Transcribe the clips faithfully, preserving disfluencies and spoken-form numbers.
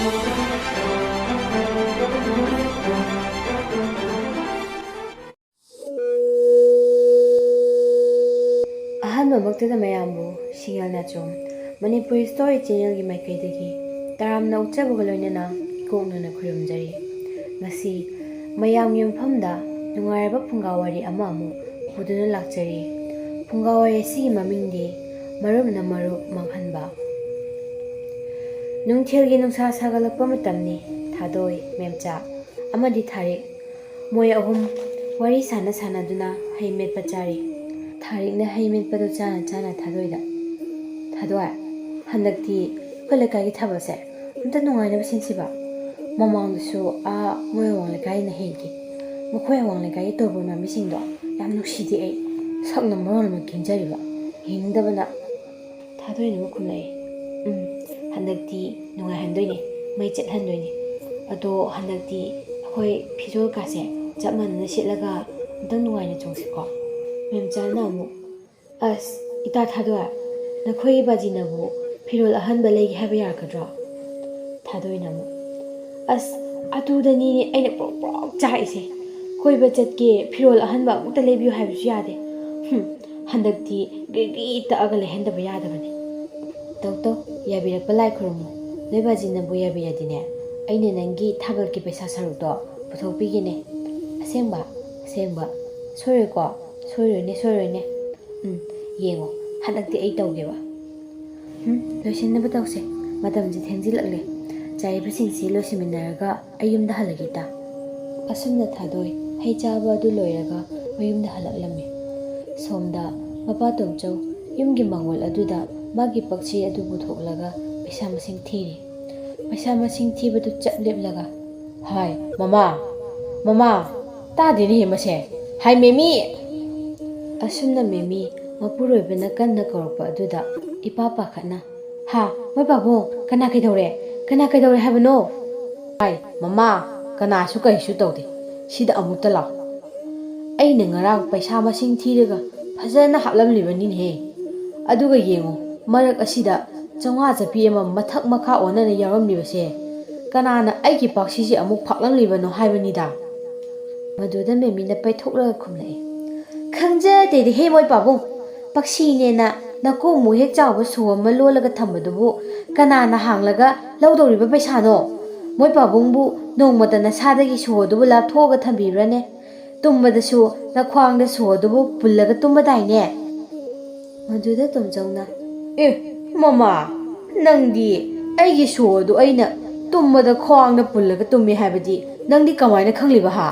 ꯑꯍꯥꯟꯕꯃꯛꯇꯗ ꯃꯌꯥꯝꯕꯨ ꯁꯤꯡꯉꯦꯜ ꯅꯥꯆꯣꯝ ꯃꯅꯤꯄꯨꯔꯤ ꯁ꯭ꯇꯣꯔꯤ ꯆꯦꯅꯦꯜꯒꯤ ꯃꯥꯏꯀꯩꯗꯒꯤ ꯇꯔꯥꯝꯅ ꯑꯣꯛꯆꯕꯒ ꯂꯣꯏꯅꯅ ꯏꯀꯣꯛꯅꯅ ꯈꯨꯔꯨꯝꯖꯔꯤ꯫ ꯉꯁꯤ ꯃꯌꯥꯝꯒꯤ ꯃꯐꯝꯗ ꯅꯨꯡꯉꯥꯏꯔꯕ ꯐꯨꯡꯒꯥ ꯋꯥꯔꯤ ꯑꯃ ꯑꯃꯨꯛ ꯄꯨꯗꯨꯅ ꯂꯥꯛꯆꯔꯤ꯫ ꯐꯨꯡꯒꯥ ꯋꯥꯔꯤ ꯑꯁꯤꯒꯤ ꯃꯃꯤꯡꯗꯤ ꯃꯔꯨꯞꯅ ꯃꯔꯨꯞ ꯃꯥꯡꯍꯟꯕ꯫ ꯅꯨꯡꯊꯤꯜꯒꯤ ꯅꯨꯡꯁꯥ ꯁꯥꯒꯠꯂꯛꯄ ꯃꯇꯝꯅꯤ꯫ ꯊꯥꯗꯣꯏ, ꯃꯦꯝꯆꯥ ꯑꯃꯗꯤ ꯊꯥꯔꯤꯛ, ꯃꯣꯏ ꯑꯍꯨꯝ ꯋꯥꯔꯤ ꯁꯥꯟꯅ ꯁꯥꯟꯅꯗꯨꯅ ꯍꯩ ꯃꯦꯠꯄ ꯆꯥꯔꯤ꯫ ꯊꯥꯔꯤꯛꯅ ꯍꯩ ꯃꯦꯠꯄꯗꯨ ꯆꯥꯅ ꯆꯥꯅ ꯊꯥꯗꯣꯏꯗ, "ꯊꯥꯗꯣꯏ, ꯍꯟꯗꯛꯇꯤ ꯑꯩꯈꯣꯏ ꯂꯩꯀꯥꯏꯒꯤ ꯊꯥꯕꯜꯁꯦ ꯑꯝꯇ ꯅꯨꯡꯉꯥꯏꯅꯕ ꯁꯤꯟꯁꯤꯕ꯫ ꯃꯃꯥꯡꯗꯁꯨ ꯑꯥ ꯃꯣꯏ ꯑꯋꯥꯡ ꯂꯩꯀꯥꯏꯅ ꯍꯦꯟꯈꯤ꯫ ꯃꯈꯣꯏ ꯑꯋꯥꯡ ꯂꯩꯀꯥꯏꯒꯤ ꯇꯣꯔꯕꯣꯟ ꯃꯥꯟꯕꯤꯁꯤꯡꯗꯣ ꯌꯥꯝ ꯅꯨꯡꯁꯤꯗꯦ꯫ ꯑꯩ ꯁꯛꯅ ꯃꯔꯣꯜ ꯑꯃ ꯀꯦꯡꯖꯔꯤꯕ, ꯌꯦꯡꯅꯤꯡꯗꯕꯅ"꯫ ꯊꯥꯗꯣꯏꯅ ꯑꯃꯨꯛ ꯈꯨꯝꯂꯛꯏ, "ꯎꯝ, ꯍꯟꯗꯛꯇꯤ ꯅꯨꯡꯉꯥꯏꯍꯟꯗꯣꯏꯅꯦ, ꯃꯩ ꯆꯠꯍꯟꯗꯣꯏꯅꯦ꯫ ꯑꯗꯣ ꯍꯟꯗꯛꯇꯤ ꯑꯩꯈꯣꯏ ꯐꯤꯖꯣꯜꯀꯥꯁꯦ ꯆꯞ ꯃꯥꯟꯅꯅ ꯁꯦꯠꯂꯒ ꯑꯝꯇꯪ ꯅꯨꯡꯉꯥꯏꯅ ꯆꯣꯡꯁꯤꯀꯣ?" ꯃꯦꯝꯆꯥꯅ ꯑꯃꯨꯛ, "ꯑꯁ, ꯏꯇꯥ ꯊꯥꯗꯣꯏ, ꯅꯈꯣꯏꯒꯤ ꯕꯥꯖꯤꯅꯕꯨ ꯐꯤꯔꯣꯜ ꯑꯍꯟꯕ ꯂꯩꯒꯦ ꯍꯥꯏꯕ ꯌꯥꯔꯛꯀꯗ꯭ꯔꯣ?" ꯊꯥꯗꯣꯏꯅ ꯑꯃꯨꯛ, "ꯑꯁ, ꯑꯗꯨꯗꯅꯤꯅꯦ ꯑꯩꯅ ꯄ꯭ꯔꯣꯛ ꯄ꯭ꯔꯣꯛ ꯆꯥꯛꯏꯁꯦ꯫ ꯀꯣꯏꯕ ꯆꯠꯀꯦ, ꯐꯤꯔꯣꯜ ꯑꯍꯟꯕ ꯑꯃꯨꯛꯇ ꯂꯩꯕꯤꯌꯨ ꯍꯥꯏꯕꯁꯨ ꯌꯥꯗꯦ꯫ ꯍꯨꯝ, ꯍꯟꯗꯛꯇꯤ ꯒ꯭ꯔꯤ ꯒ꯭ꯔꯤ ꯇꯛꯑꯒ ꯂꯩꯍꯟꯗꯕ ꯌꯥꯗꯕꯅꯤ꯫ ꯇꯧ ꯇꯧ, ꯌꯥꯕꯤꯔꯛꯄ ꯂꯥꯏ ꯈꯨꯔꯨꯝꯃꯨ꯫ ꯅꯣꯏ ꯕꯥꯖꯤꯅꯕꯨ ꯌꯥꯕꯤꯔꯗꯤꯅꯦ, ꯑꯩꯅ ꯅꯪꯒꯤ ꯊꯥꯕꯜꯒꯤ ꯄꯩꯁꯥ ꯁꯔꯨꯛꯇꯣ ꯄꯨꯊꯣꯛꯄꯤꯒꯦꯅꯦ꯫ ꯑꯁꯦꯡꯕ? ꯑꯁꯦꯡꯕ꯫ ꯁꯣꯏꯔꯣꯏꯀꯣ? ꯁꯣꯏꯔꯣꯏꯅꯦ, ꯁꯣꯏꯔꯣꯏꯅꯦ꯫ ꯎꯝ, ꯌꯦꯡꯉꯣ, ꯍꯟꯗꯛꯇꯤ ꯑꯩ ꯇꯧꯒꯦꯕ꯫ ꯎꯝ, ꯂꯣꯏꯁꯤꯟꯅꯕ ꯇꯧꯁꯦ꯫ ꯃꯇꯝꯁꯦ ꯊꯦꯡꯖꯤꯜꯂꯛꯂꯦ꯫ ꯆꯥꯏꯕꯁꯤꯡꯁꯤ ꯂꯣꯏꯁꯤꯟꯃꯤꯟꯅꯔꯒ ꯑꯩ ꯌꯨꯝꯗ ꯍꯜꯂꯒꯦ, ꯏꯇꯥ꯫" ꯑꯁꯨꯝꯅ ꯊꯥꯗꯣꯏ ꯍꯩ ꯆꯥꯕ ꯑꯗꯨ ꯂꯣꯏꯔꯒ ꯃꯌꯨꯝꯗ ꯍꯜꯂꯛꯂꯝꯃꯤ꯫ ꯁꯣꯝꯗ ꯃꯄꯥ ꯇꯣꯝꯆꯧ ꯌꯨꯝꯒꯤ ꯃꯥꯡꯒꯣꯜ ꯑꯗꯨꯗ ꯃꯥꯒꯤ ꯄꯛꯆꯦ ꯑꯗꯨ ꯄꯨꯊꯣꯛꯂꯒ ꯄꯩꯁꯥ ꯃꯁꯤꯡ ꯊꯤꯔꯤ꯫ ꯄꯩꯁꯥ ꯃꯁꯤꯡ ꯊꯤꯕꯗꯨ ꯆꯞ ꯂꯦꯞꯂꯒ, "ꯍꯥꯏ, ꯃꯃꯥ! ꯃꯃꯥ! ꯇꯥꯗꯦꯅꯦꯍꯦ ꯃꯁꯦ! ꯍꯥꯏ, ꯃꯦꯃꯤ!" ꯑꯁꯨꯝꯅ ꯃꯦꯃꯤ ꯃꯄꯨꯔꯣꯏꯕꯅ ꯀꯟꯅ ꯀꯧꯔꯛꯄ ꯑꯗꯨꯗ ꯏꯄꯥ ꯄꯥꯈꯠꯅ, "ꯍꯥ, ꯃꯣꯏ ꯄꯥꯕꯨꯡ, ꯀꯅꯥ ꯀꯩꯗꯧꯔꯦ? ꯀꯅꯥ ꯀꯩꯗꯧꯔꯦ ꯍꯥꯏꯕꯅꯣ?" "ꯍꯥꯏ, ꯃꯃꯥ, ꯀꯅꯥꯁꯨ ꯀꯔꯤꯁꯨ ꯇꯧꯗꯦ꯫ ꯁꯤꯗ ꯑꯃꯨꯛꯇ ꯂꯥꯎ꯫ ꯑꯩꯅ ꯉꯔꯥꯡ ꯄꯩꯁꯥ ꯃꯁꯤꯡ ꯊꯤꯔꯒ ꯐꯖꯅ ꯍꯥꯞꯂꯝꯂꯤꯕꯅꯤꯅꯦꯍꯦ꯫ ꯑꯗꯨꯒ ꯌꯦꯡꯉꯨ, ꯃꯔꯛ ꯑꯁꯤꯗ ꯆꯥꯝꯃꯉꯥ ꯆꯞꯄꯤ ꯑꯃ ꯃꯊꯛ ꯃꯈꯥ ꯑꯣꯟꯅꯅ ꯌꯥꯎꯔꯝꯂꯤꯕꯁꯦ꯫ ꯀꯅꯥꯅ ꯑꯩꯒꯤ ꯄꯥꯛꯁꯤꯁꯦ ꯑꯃꯨꯛ ꯐꯥꯛꯂꯝꯂꯤꯕꯅꯣ ꯍꯥꯏꯕꯅꯤꯗ꯫ ꯃꯗꯨꯗ ꯃꯦꯃꯤꯅ ꯄꯩꯊꯣꯛꯂꯒ ꯈꯨꯝꯂꯛꯏ, "ꯈꯪꯖꯗꯦꯗ ꯍꯦ ꯃꯣꯏ ꯄꯥꯕꯨꯡ, ꯄꯥꯛꯁꯤꯅꯦꯅ ꯅꯀꯣꯛꯃꯨꯛ ꯍꯦꯛ ꯆꯥꯎꯕ ꯁꯣ ꯑꯃ ꯂꯣꯜꯂꯒ ꯊꯝꯕꯗꯨꯕꯨ ꯀꯅꯥꯅ ꯍꯥꯡꯂꯒ ꯂꯧꯗꯧꯔꯤꯕ ꯄꯩꯁꯥꯅꯣ? ꯃꯣꯏ ꯄꯥꯕꯨꯡꯕꯨ ꯅꯣꯡꯃꯇ ꯅꯁꯥꯗꯒꯤ ꯁꯣꯗꯨꯕꯨ ꯂꯥꯞꯊꯣꯛꯑꯒ ꯊꯝꯕꯤꯕ꯭ꯔꯥꯅꯦ? ꯇꯨꯝꯕꯗꯁꯨ ꯅꯈ꯭ꯋꯥꯡꯗ ꯁꯣꯗꯨꯕꯨ ꯄꯨꯜꯂꯒ ꯇꯨꯝꯕꯗꯥꯏꯅꯦ?" ꯃꯗꯨꯗ ꯇꯣꯝꯆꯧꯅ, "ꯑꯦ, ꯃꯃꯥ, ꯅꯪꯗꯤ ꯑꯩꯒꯤ ꯁꯣ ꯑꯗꯨ ꯑꯩꯅ ꯇꯨꯝꯕꯗ ꯈ꯭ꯋꯥꯡꯗ ꯄꯨꯜꯂꯒ ꯇꯨꯝꯃꯤ ꯍꯥꯏꯕꯗꯤ ꯅꯪꯗꯤ ꯀꯃꯥꯏꯅ ꯈꯪꯂꯤꯕ ꯍꯥ?"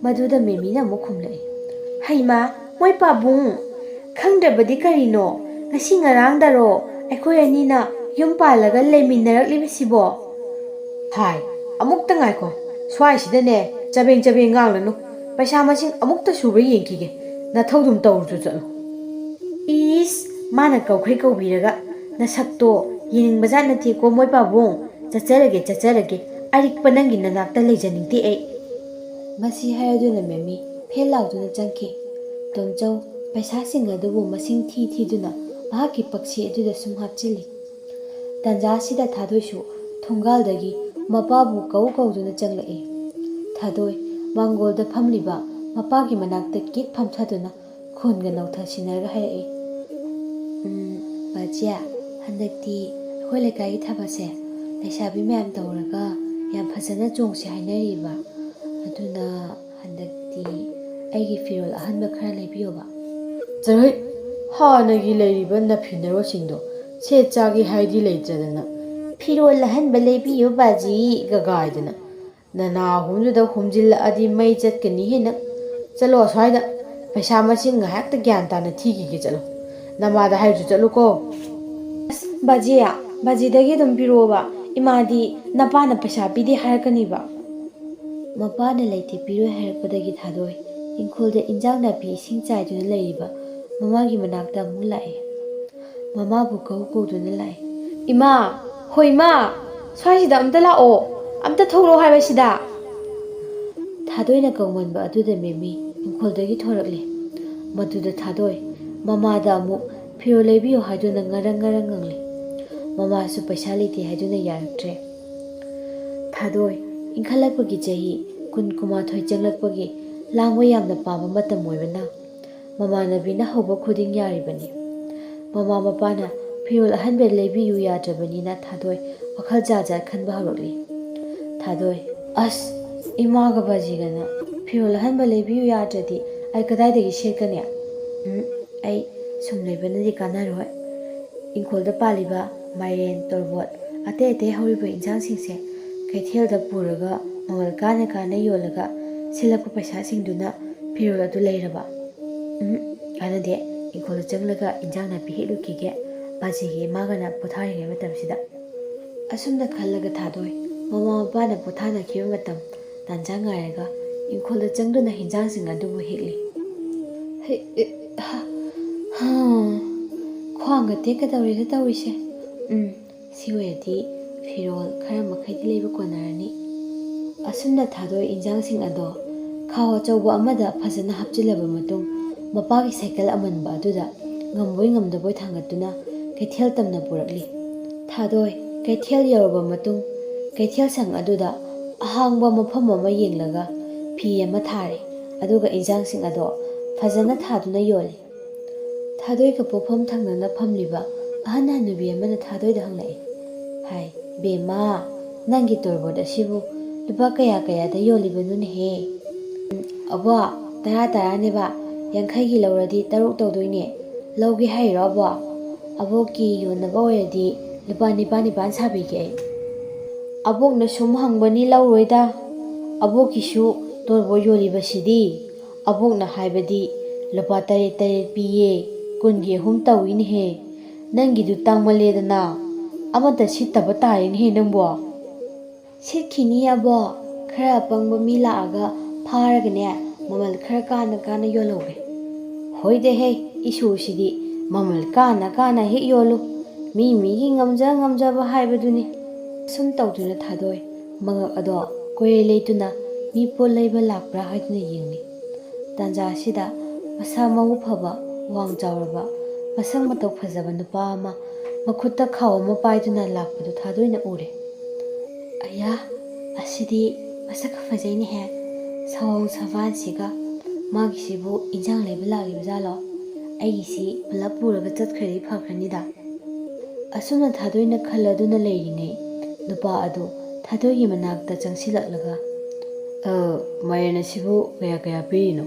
ꯃꯗꯨꯗ ꯃꯦꯃꯤꯅ ꯑꯃꯨꯛ ꯈꯨꯝꯂꯛꯏ, "ꯍꯩꯃꯥ, ꯃꯣꯏ ꯄꯥꯕꯨꯡ, ꯈꯪꯗ꯭ꯔꯕꯗꯤ ꯀꯔꯤꯅꯣ? ꯉꯁꯤ ꯉꯔꯥꯡꯗꯔꯣ ꯑꯩꯈꯣꯏ ꯑꯅꯤꯅ ꯌꯨꯝ ꯄꯥꯜꯂꯒ ꯂꯩꯃꯤꯟꯅꯔꯛꯂꯤꯕꯁꯤꯕꯣ?" "ꯍꯥꯏ, ꯑꯃꯨꯛꯇ ꯉꯥꯏꯈꯣ, ꯁ꯭ꯋꯥꯏꯁꯤꯗꯅꯦ ꯆꯕꯦꯡ ꯆꯕꯦꯡ ꯉꯥꯡꯂꯅꯨ, ꯄꯩꯁꯥ ꯃꯁꯤꯡ ꯑꯃꯨꯛꯇ ꯁꯨꯕ꯭ꯔꯥ ꯌꯦꯡꯈꯤꯒꯦ, ꯅꯊꯧꯗꯨꯝ ꯇꯧꯔꯨꯆꯣ ꯆꯠꯂꯣ꯫" "ꯏꯁ, ꯃꯥꯅ ꯀꯧꯈꯩ ꯀꯧꯕꯤꯔꯒ, ꯅꯁꯛꯇꯣ ꯌꯦꯡꯅꯤꯡꯕꯖꯥꯠ ꯅꯠꯇꯦꯀꯣ ꯃꯣꯏ ꯄꯥꯕꯨꯡ, ꯆꯠꯆꯔꯒꯦ, ꯆꯠꯆꯔꯒꯦ, ꯑꯔꯤꯛꯄ ꯅꯪꯒꯤ ꯅꯅꯥꯛꯇ ꯂꯩꯖꯅꯤꯡꯗꯦ ꯑꯩ꯫" ꯃꯁꯤ ꯍꯥꯏꯔꯗꯨꯅ ꯃꯦꯃꯤ ꯐꯦꯜ ꯂꯥꯎꯗꯨꯅ ꯆꯪꯈꯤ꯫ ꯇꯣꯝꯆꯧ ꯄꯩꯁꯥꯁꯤꯡ ꯑꯗꯨꯕꯨ ꯃꯁꯤꯡ ꯊꯤ ꯊꯤꯗꯨꯅ ꯃꯍꯥꯛꯀꯤ ꯄꯛꯁꯤ ꯑꯗꯨꯗ ꯁꯨꯝ ꯍꯥꯞꯆꯤꯜꯂꯤ꯫ ꯇꯥꯟꯖꯥꯁꯤꯗ ꯊꯥꯗꯣꯏꯁꯨ ꯊꯣꯡꯒꯥꯜꯗꯒꯤ ꯃꯄꯥꯕꯨ ꯀꯧ ꯀꯧꯗꯨꯅ ꯆꯪꯂꯛꯏ꯫ ꯊꯥꯗꯣꯏ ꯃꯥꯡꯒꯣꯜꯗ ꯐꯝꯂꯤꯕ ꯃꯄꯥꯒꯤ ꯃꯅꯥꯛꯇ ꯀꯤꯠ ꯐꯝꯊꯗꯨꯅ ꯈꯣꯟꯒ ꯅꯧꯊꯁꯤꯟꯅꯔꯒ ꯍꯥꯏꯔꯛꯏ, "ꯎꯝ, ꯕꯥꯖꯤꯌꯥ, ꯍꯟꯗꯛꯇꯤ ꯑꯩꯈꯣꯏ ꯂꯩꯀꯥꯏꯒꯤ ꯊꯥꯕꯜꯁꯦ ꯂꯩꯁꯥꯕꯤ ꯃꯌꯥꯝ ꯇꯧꯔꯒ ꯌꯥꯝ ꯐꯖꯅ ꯆꯣꯡꯁꯤ ꯍꯥꯏꯅꯔꯤꯕ꯫ ꯑꯗꯨꯅ ꯍꯟꯗꯛꯇꯤ ꯑꯩꯒꯤ ꯐꯤꯔꯣꯜ ꯑꯍꯟꯕ ꯈꯔ ꯂꯩꯕꯤꯌꯣꯕ꯫" "ꯆꯔꯣꯏ, ꯍꯥꯟꯅꯒꯤ ꯂꯩꯔꯤꯕ ꯅꯐꯤ ꯅꯔꯣꯜꯁꯤꯡꯗꯣ ꯁꯦꯠ ꯆꯥꯒꯦ ꯍꯥꯏꯗꯤ ꯂꯩꯇ꯭ꯔꯗꯅ, 'ꯐꯤꯔꯣꯜ ꯑꯍꯟꯕ ꯂꯩꯕꯤꯌꯨ ꯕꯥꯖꯤꯒ' ꯒꯥꯏꯗꯅ ꯅꯅꯥ ꯑꯍꯨꯝꯗꯨꯗ ꯍꯨꯝꯖꯤꯜꯂꯛꯑꯗꯤ ꯃꯩ ꯆꯠꯀꯅꯤ ꯍꯦꯟꯅ꯫ ꯆꯠꯂꯣ ꯑꯁ꯭ꯋꯥꯏꯗ, ꯄꯩꯁꯥ ꯃꯁꯤꯡ ꯉꯥꯏꯍꯥꯛꯇ ꯒ꯭ꯌꯥꯟ ꯇꯥꯅ ꯊꯤꯈꯤꯒꯦ ꯆꯠꯂꯣ꯫ ꯅꯃꯥꯗ ꯍꯥꯏꯔꯨꯆꯣ ꯆꯠꯂꯨꯀꯣ꯫" "ꯑꯁ, ꯕꯥꯖꯤ, ꯕꯥꯖꯤꯗꯒꯤ ꯑꯗꯨꯝ ꯄꯤꯔꯛꯑꯣꯕ꯫ ꯏꯃꯥꯗꯤ ꯅꯄꯥꯅ ꯄꯩꯁꯥ ꯄꯤꯗꯦ ꯍꯥꯏꯔꯛꯀꯅꯤꯕ꯫" ꯃꯄꯥꯅ ꯂꯩꯇꯦ ꯄꯤꯔꯣꯏ ꯍꯥꯏꯔꯛꯄꯗꯒꯤ ꯊꯥꯗꯣꯏ ꯏꯪꯈꯣꯜꯗ ꯏꯟꯖꯥꯡ ꯅꯥꯄꯤ ꯏꯁꯤꯡ ꯆꯥꯏꯗꯨꯅ ꯂꯩꯔꯤꯕ ꯃꯃꯥꯒꯤ ꯃꯅꯥꯛꯇ ꯑꯃꯨꯛ ꯂꯥꯛꯑꯦ꯫ ꯃꯃꯥꯕꯨ ꯀꯧ ꯀꯧꯗꯨꯅ ꯂꯥꯛꯑꯦ꯫ "ꯏꯃꯥ! ꯍꯣ ꯏꯃꯥ! ꯁ꯭ꯋꯥꯏꯁꯤꯗ ꯑꯝꯇ ꯂꯥꯛꯑꯣ! ꯑꯝꯇ ꯊꯣꯛꯂꯛꯑꯣ ꯍꯥꯏꯕꯁꯤꯗ!" ꯊꯥꯗꯣꯏꯅ ꯀꯧꯃꯟꯕ ꯑꯗꯨꯗ ꯃꯦꯃꯤ ꯏꯪꯈꯣꯜꯗꯒꯤ ꯊꯣꯔꯛꯂꯦ꯫ ꯃꯗꯨꯗ ꯊꯥꯗꯣꯏ ꯃꯃꯥꯗ ꯑꯃꯨꯛ ꯐꯤꯔꯣꯜ ꯂꯩꯕꯤꯌꯨ ꯍꯥꯏꯗꯨꯅ ꯉꯔꯪ ꯉꯔꯪ ꯉꯪꯂꯦ꯫ ꯃꯃꯥꯁꯨ ꯄꯩꯁꯥ ꯂꯩꯇꯦ ꯍꯥꯏꯗꯨꯅ ꯌꯥꯔꯛꯇ꯭ꯔꯦ꯫ ꯊꯥꯗꯣꯏ, ꯏꯟꯈꯠꯂꯛꯄꯒꯤ ꯆꯍꯤ ꯀꯨꯟ ꯀꯨꯟꯃꯥꯊꯣꯏ ꯆꯪꯂꯛꯄꯒꯤ ꯂꯥꯡꯕ ꯌꯥꯝꯅ ꯄꯥꯝꯕ ꯃꯇꯝ ꯑꯣꯏꯕꯅ, ꯃꯃꯥꯟꯅꯕꯤꯅ ꯍꯧꯕ ꯈꯨꯗꯤꯡ ꯌꯥꯔꯤꯕꯅꯤ꯫ ꯃꯃꯥ ꯃꯄꯥꯅ ꯐꯤꯔꯣꯜ ꯑꯍꯟꯕ ꯂꯩꯕꯤꯌꯨ ꯌꯥꯗ꯭ꯔꯕꯅꯤꯅ ꯊꯥꯗꯣꯏ ꯋꯥꯈꯜ ꯖꯥꯠ ꯖꯥꯠ ꯈꯟꯕ ꯍꯧꯔꯛꯂꯤ꯫ ꯊꯥꯗꯣꯏ, ꯑꯁ, ꯏꯃꯥꯒ ꯕꯥꯖꯤꯒꯅ ꯐꯤꯔꯣꯜ ꯑꯍꯟꯕ ꯂꯩꯕꯤꯌꯨ ꯌꯥꯗ꯭ꯔꯗꯤ ꯑꯩ ꯀꯗꯥꯏꯗꯒꯤ ꯁꯦꯠꯀꯅꯤ? ꯎꯝ, ꯑꯩ ꯁꯨꯝ ꯂꯩꯕꯅꯗꯤ ꯀꯥꯟꯅꯔꯣꯏ꯫ ꯏꯪꯈꯣꯜꯗ ꯄꯥꯜꯂꯤꯕ ꯃꯥꯏꯔꯦꯟ, ꯇꯣꯔꯕꯣꯠ, ꯑꯇꯩ ꯑꯇꯩ ꯍꯧꯔꯤꯕ ꯏꯟꯁꯥꯡꯁꯤꯡꯁꯦ ꯀꯩꯊꯦꯜꯗ ꯄꯨꯔꯒ ꯃꯃꯜ ꯀꯥꯅ ꯀꯥꯅ ꯌꯣꯜꯂꯒ ꯁꯤꯠꯂꯛꯄ ꯄꯩꯁꯥꯁꯤꯡꯗꯨꯅ ꯐꯤꯔꯣꯜ ꯑꯗꯨ ꯂꯩꯔꯕ? ꯎꯝ, ꯀꯥꯟꯅꯗꯦ꯫ ꯏꯪꯈꯣꯜꯗ ꯆꯪꯂꯒ ꯏꯟꯁꯥꯡ ꯅꯥꯄꯤ ꯍꯦꯛꯂꯨꯈꯤꯒꯦ, ꯕꯥꯖꯤꯒ ꯏꯃꯥꯒꯅ ꯄꯣꯊꯥꯔꯤꯉꯩ ꯃꯇꯝꯁꯤꯗ꯫ ꯑꯁꯨꯝꯅ ꯈꯜꯂꯒ ꯊꯥꯗꯣꯏ ꯃꯃꯥ ꯃꯄꯥꯅ ꯄꯣꯊꯥꯅꯈꯤꯕ ꯃꯇꯝ ꯇꯥꯟꯖꯥ ꯉꯥꯏꯔꯒ ꯏꯪꯈꯣꯜꯗ ꯆꯪꯗꯨꯅ ꯍꯤꯟꯖꯥꯡꯁꯤꯡ ꯑꯗꯨꯕꯨ ꯍꯦꯛꯂꯤ꯫ ꯍꯩ, ꯑꯦ, ꯍꯥ, ꯍꯥ, ꯈ꯭ꯋꯥꯡꯒ ꯇꯦꯛꯀꯗꯧꯔꯦꯗ ꯇꯧꯔꯤꯁꯦ꯫ ꯎꯝ, ꯁꯤ ꯑꯣꯏꯔꯗꯤ ꯐꯤꯔꯣꯜ ꯈꯔ ꯃꯈꯩꯗꯤ ꯂꯩꯕ ꯀꯣꯟꯅꯔꯅꯤ꯫ ꯑꯁꯨꯝꯅ ꯊꯥꯗꯣꯏ ꯏꯟꯖꯥꯡꯁꯤꯡ ꯑꯗꯣ ꯈꯥꯎ ꯑꯆꯧꯕ ꯑꯃꯗ ꯐꯖꯅ ꯍꯥꯞꯆꯤꯜꯂꯕ ꯃꯇꯨꯡ, ꯃꯄꯥꯒꯤ ꯁꯥꯏꯀꯜ ꯑꯃꯟꯕ ꯑꯗꯨꯗ ꯉꯝꯕꯣꯏ ꯉꯝꯗꯕꯣꯏ ꯊꯥꯡꯒꯠꯇꯨꯅ ꯀꯩꯊꯦꯜ ꯇꯝꯅ ꯄꯨꯔꯛꯂꯤ꯫ ꯊꯥꯗꯣꯏ ꯀꯩꯊꯦꯜ ꯌꯧꯔꯕ ꯃꯇꯨꯡ, ꯀꯩꯊꯦꯜ ꯁꯪ ꯑꯗꯨꯗ ꯑꯍꯥꯡꯕ ꯃꯐꯝ ꯑꯃ ꯌꯦꯡꯂꯒ ꯐꯤ ꯑꯃ ꯊꯥꯔꯦ, ꯑꯗꯨꯒ ꯏꯟꯖꯥꯡꯁꯤꯡ ꯑꯗꯣ ꯐꯖꯅ ꯊꯥꯗꯨꯅ ꯌꯣꯜꯂꯤ꯫ ꯊꯥꯗꯣꯏꯒ ꯄꯣꯛꯐꯝ ꯊꯪꯅꯅ ꯐꯝꯂꯤꯕ ꯑꯍꯟ ꯍꯅꯨꯕꯤ ꯑꯃꯅ ꯊꯥꯗꯣꯏꯗ ꯍꯪꯂꯛꯏ꯫ ꯍꯥꯏ, "ꯕꯦꯝꯃ, ꯅꯪꯒꯤ ꯇꯣꯔꯕꯣꯠ ꯑꯁꯤꯕꯨ ꯂꯨꯄꯥ ꯀꯌꯥ ꯀꯌꯥꯗ ꯌꯣꯜꯂꯤꯕꯅꯣꯅꯦꯍꯦ?" "ꯎꯝ, ꯑꯕꯣ, ꯇꯔꯥ ꯇꯔꯥꯅꯦꯕ, ꯌꯥꯡꯈꯩꯒꯤ ꯂꯧꯔꯗꯤ ꯇꯔꯨꯛ ꯇꯧꯗꯣꯏꯅꯦ꯫ ꯂꯧꯒꯦ ꯍꯥꯏꯔꯤꯔꯣ ꯑꯕꯣ? ꯑꯕꯣꯛꯀꯤ ꯌꯣꯟꯅꯕ ꯑꯣꯏꯔꯗꯤ ꯂꯨꯄꯥ ꯅꯤꯄꯥꯟ ꯅꯤꯄꯥꯟ ꯁꯥꯕꯤꯒꯦ ꯑꯩ꯫" "ꯑꯕꯣꯛꯅ ꯁꯨꯝ ꯍꯪꯕꯅꯤ, ꯂꯧꯔꯣꯏꯗ꯫ ꯑꯕꯣꯛꯀꯤꯁꯨ ꯇꯣꯔꯕꯣꯠ ꯌꯣꯜꯂꯤꯕꯁꯤꯗꯤ ꯑꯕꯣꯛꯅ ꯍꯥꯏꯕꯗꯤ ꯂꯨꯄꯥ ꯇꯔꯦꯠ ꯇꯔꯦꯠ ꯄꯤꯌꯦ, ꯀꯨꯟꯒꯤ ꯑꯍꯨꯝ ꯇꯧꯏꯅꯦꯍꯦ꯫ ꯅꯪꯒꯤꯗꯨ ꯇꯥꯡꯃꯜꯂꯦꯗꯅ, ꯑꯃꯠꯇ ꯁꯤꯠꯇꯕ ꯇꯥꯔꯦꯅꯦꯍꯦ ꯅꯪꯕꯣ꯫" "ꯁꯤꯠꯈꯤꯅꯤ ꯑꯕꯣ, ꯈꯔ ꯑꯄꯪꯕ ꯃꯤ ꯂꯥꯛꯑꯒ ꯐꯥꯔꯒꯅꯦ, ꯃꯃꯜ ꯈꯔ ꯀꯥꯅ ꯀꯥꯅ ꯌꯣꯜꯍꯧꯒꯦ꯫" "ꯍꯣꯏꯗꯦꯍꯦ, ꯏꯁꯨꯁꯤꯗꯤ ꯃꯃꯜ ꯀꯥꯅ ꯀꯥꯅ ꯍꯦꯛ ꯌꯣꯜꯂꯨ꯫ ꯃꯤ ꯃꯤꯒꯤ ꯉꯝꯖ ꯉꯝꯖꯕ ꯍꯥꯏꯕꯗꯨꯅꯤ꯫" ꯁꯨꯝ ꯇꯧꯗꯨꯅ ꯊꯥꯗꯣꯏ ꯃꯉꯛ ꯑꯗꯣ ꯀꯣꯏꯔꯦ ꯂꯩꯇꯨꯅ ꯃꯤ ꯄꯣꯠ ꯂꯩꯕ ꯂꯥꯛꯄ꯭ꯔꯥ ꯍꯥꯏꯗꯨꯅ ꯌꯦꯡꯂꯤ꯫ ꯇꯥꯟꯖꯥ ꯑꯁꯤꯗ ꯃꯁꯥ ꯃꯎ ꯐꯕ, ꯋꯥꯡ ꯆꯥꯎꯔꯕ, ꯃꯁꯛ ꯃꯇꯧ ꯐꯖꯕ ꯅꯨꯄꯥ ꯑꯃ ꯃꯈꯨꯠꯇ ꯈꯥꯎ ꯑꯃ ꯄꯥꯏꯗꯨꯅ ꯂꯥꯛꯄꯗꯨ ꯊꯥꯗꯣꯏꯅ ꯎꯔꯦ꯫ "ꯑꯌꯥ, "ꯑꯁꯤꯗꯤ ꯃꯁꯛ ꯈꯔ ꯐꯖꯩꯅꯦꯍꯦ, ꯁꯥꯋꯥꯎ ꯁꯕꯥꯟꯁꯤꯒ꯫ ꯃꯥꯒꯤꯁꯤꯕꯨ ꯏꯟꯖꯥꯡ ꯂꯩꯕ ꯂꯥꯛꯂꯤꯕ ꯖꯥꯠꯂꯣ? ꯑꯩꯒꯤꯁꯤ ꯄꯨꯂꯞ ꯄꯨꯔꯒ ꯆꯠꯈ꯭ꯔꯗꯤ ꯐꯈ꯭ꯔꯅꯤꯗ"꯫ ꯑꯁꯨꯝꯅ ꯊꯥꯗꯣꯏꯅ ꯈꯜꯂꯗꯨꯅ ꯂꯩꯔꯤꯉꯩ, ꯅꯨꯄꯥ ꯑꯗꯨ ꯊꯥꯗꯣꯏꯒꯤ ꯃꯅꯥꯛꯇ ꯆꯪꯁꯤꯜꯂꯛꯂꯒ, "ꯑ, ꯃꯥꯏꯔꯦꯟ ꯑꯁꯤꯕꯨ ꯀꯌꯥ ꯀꯌꯥ ꯄꯤꯔꯤꯅꯣ?"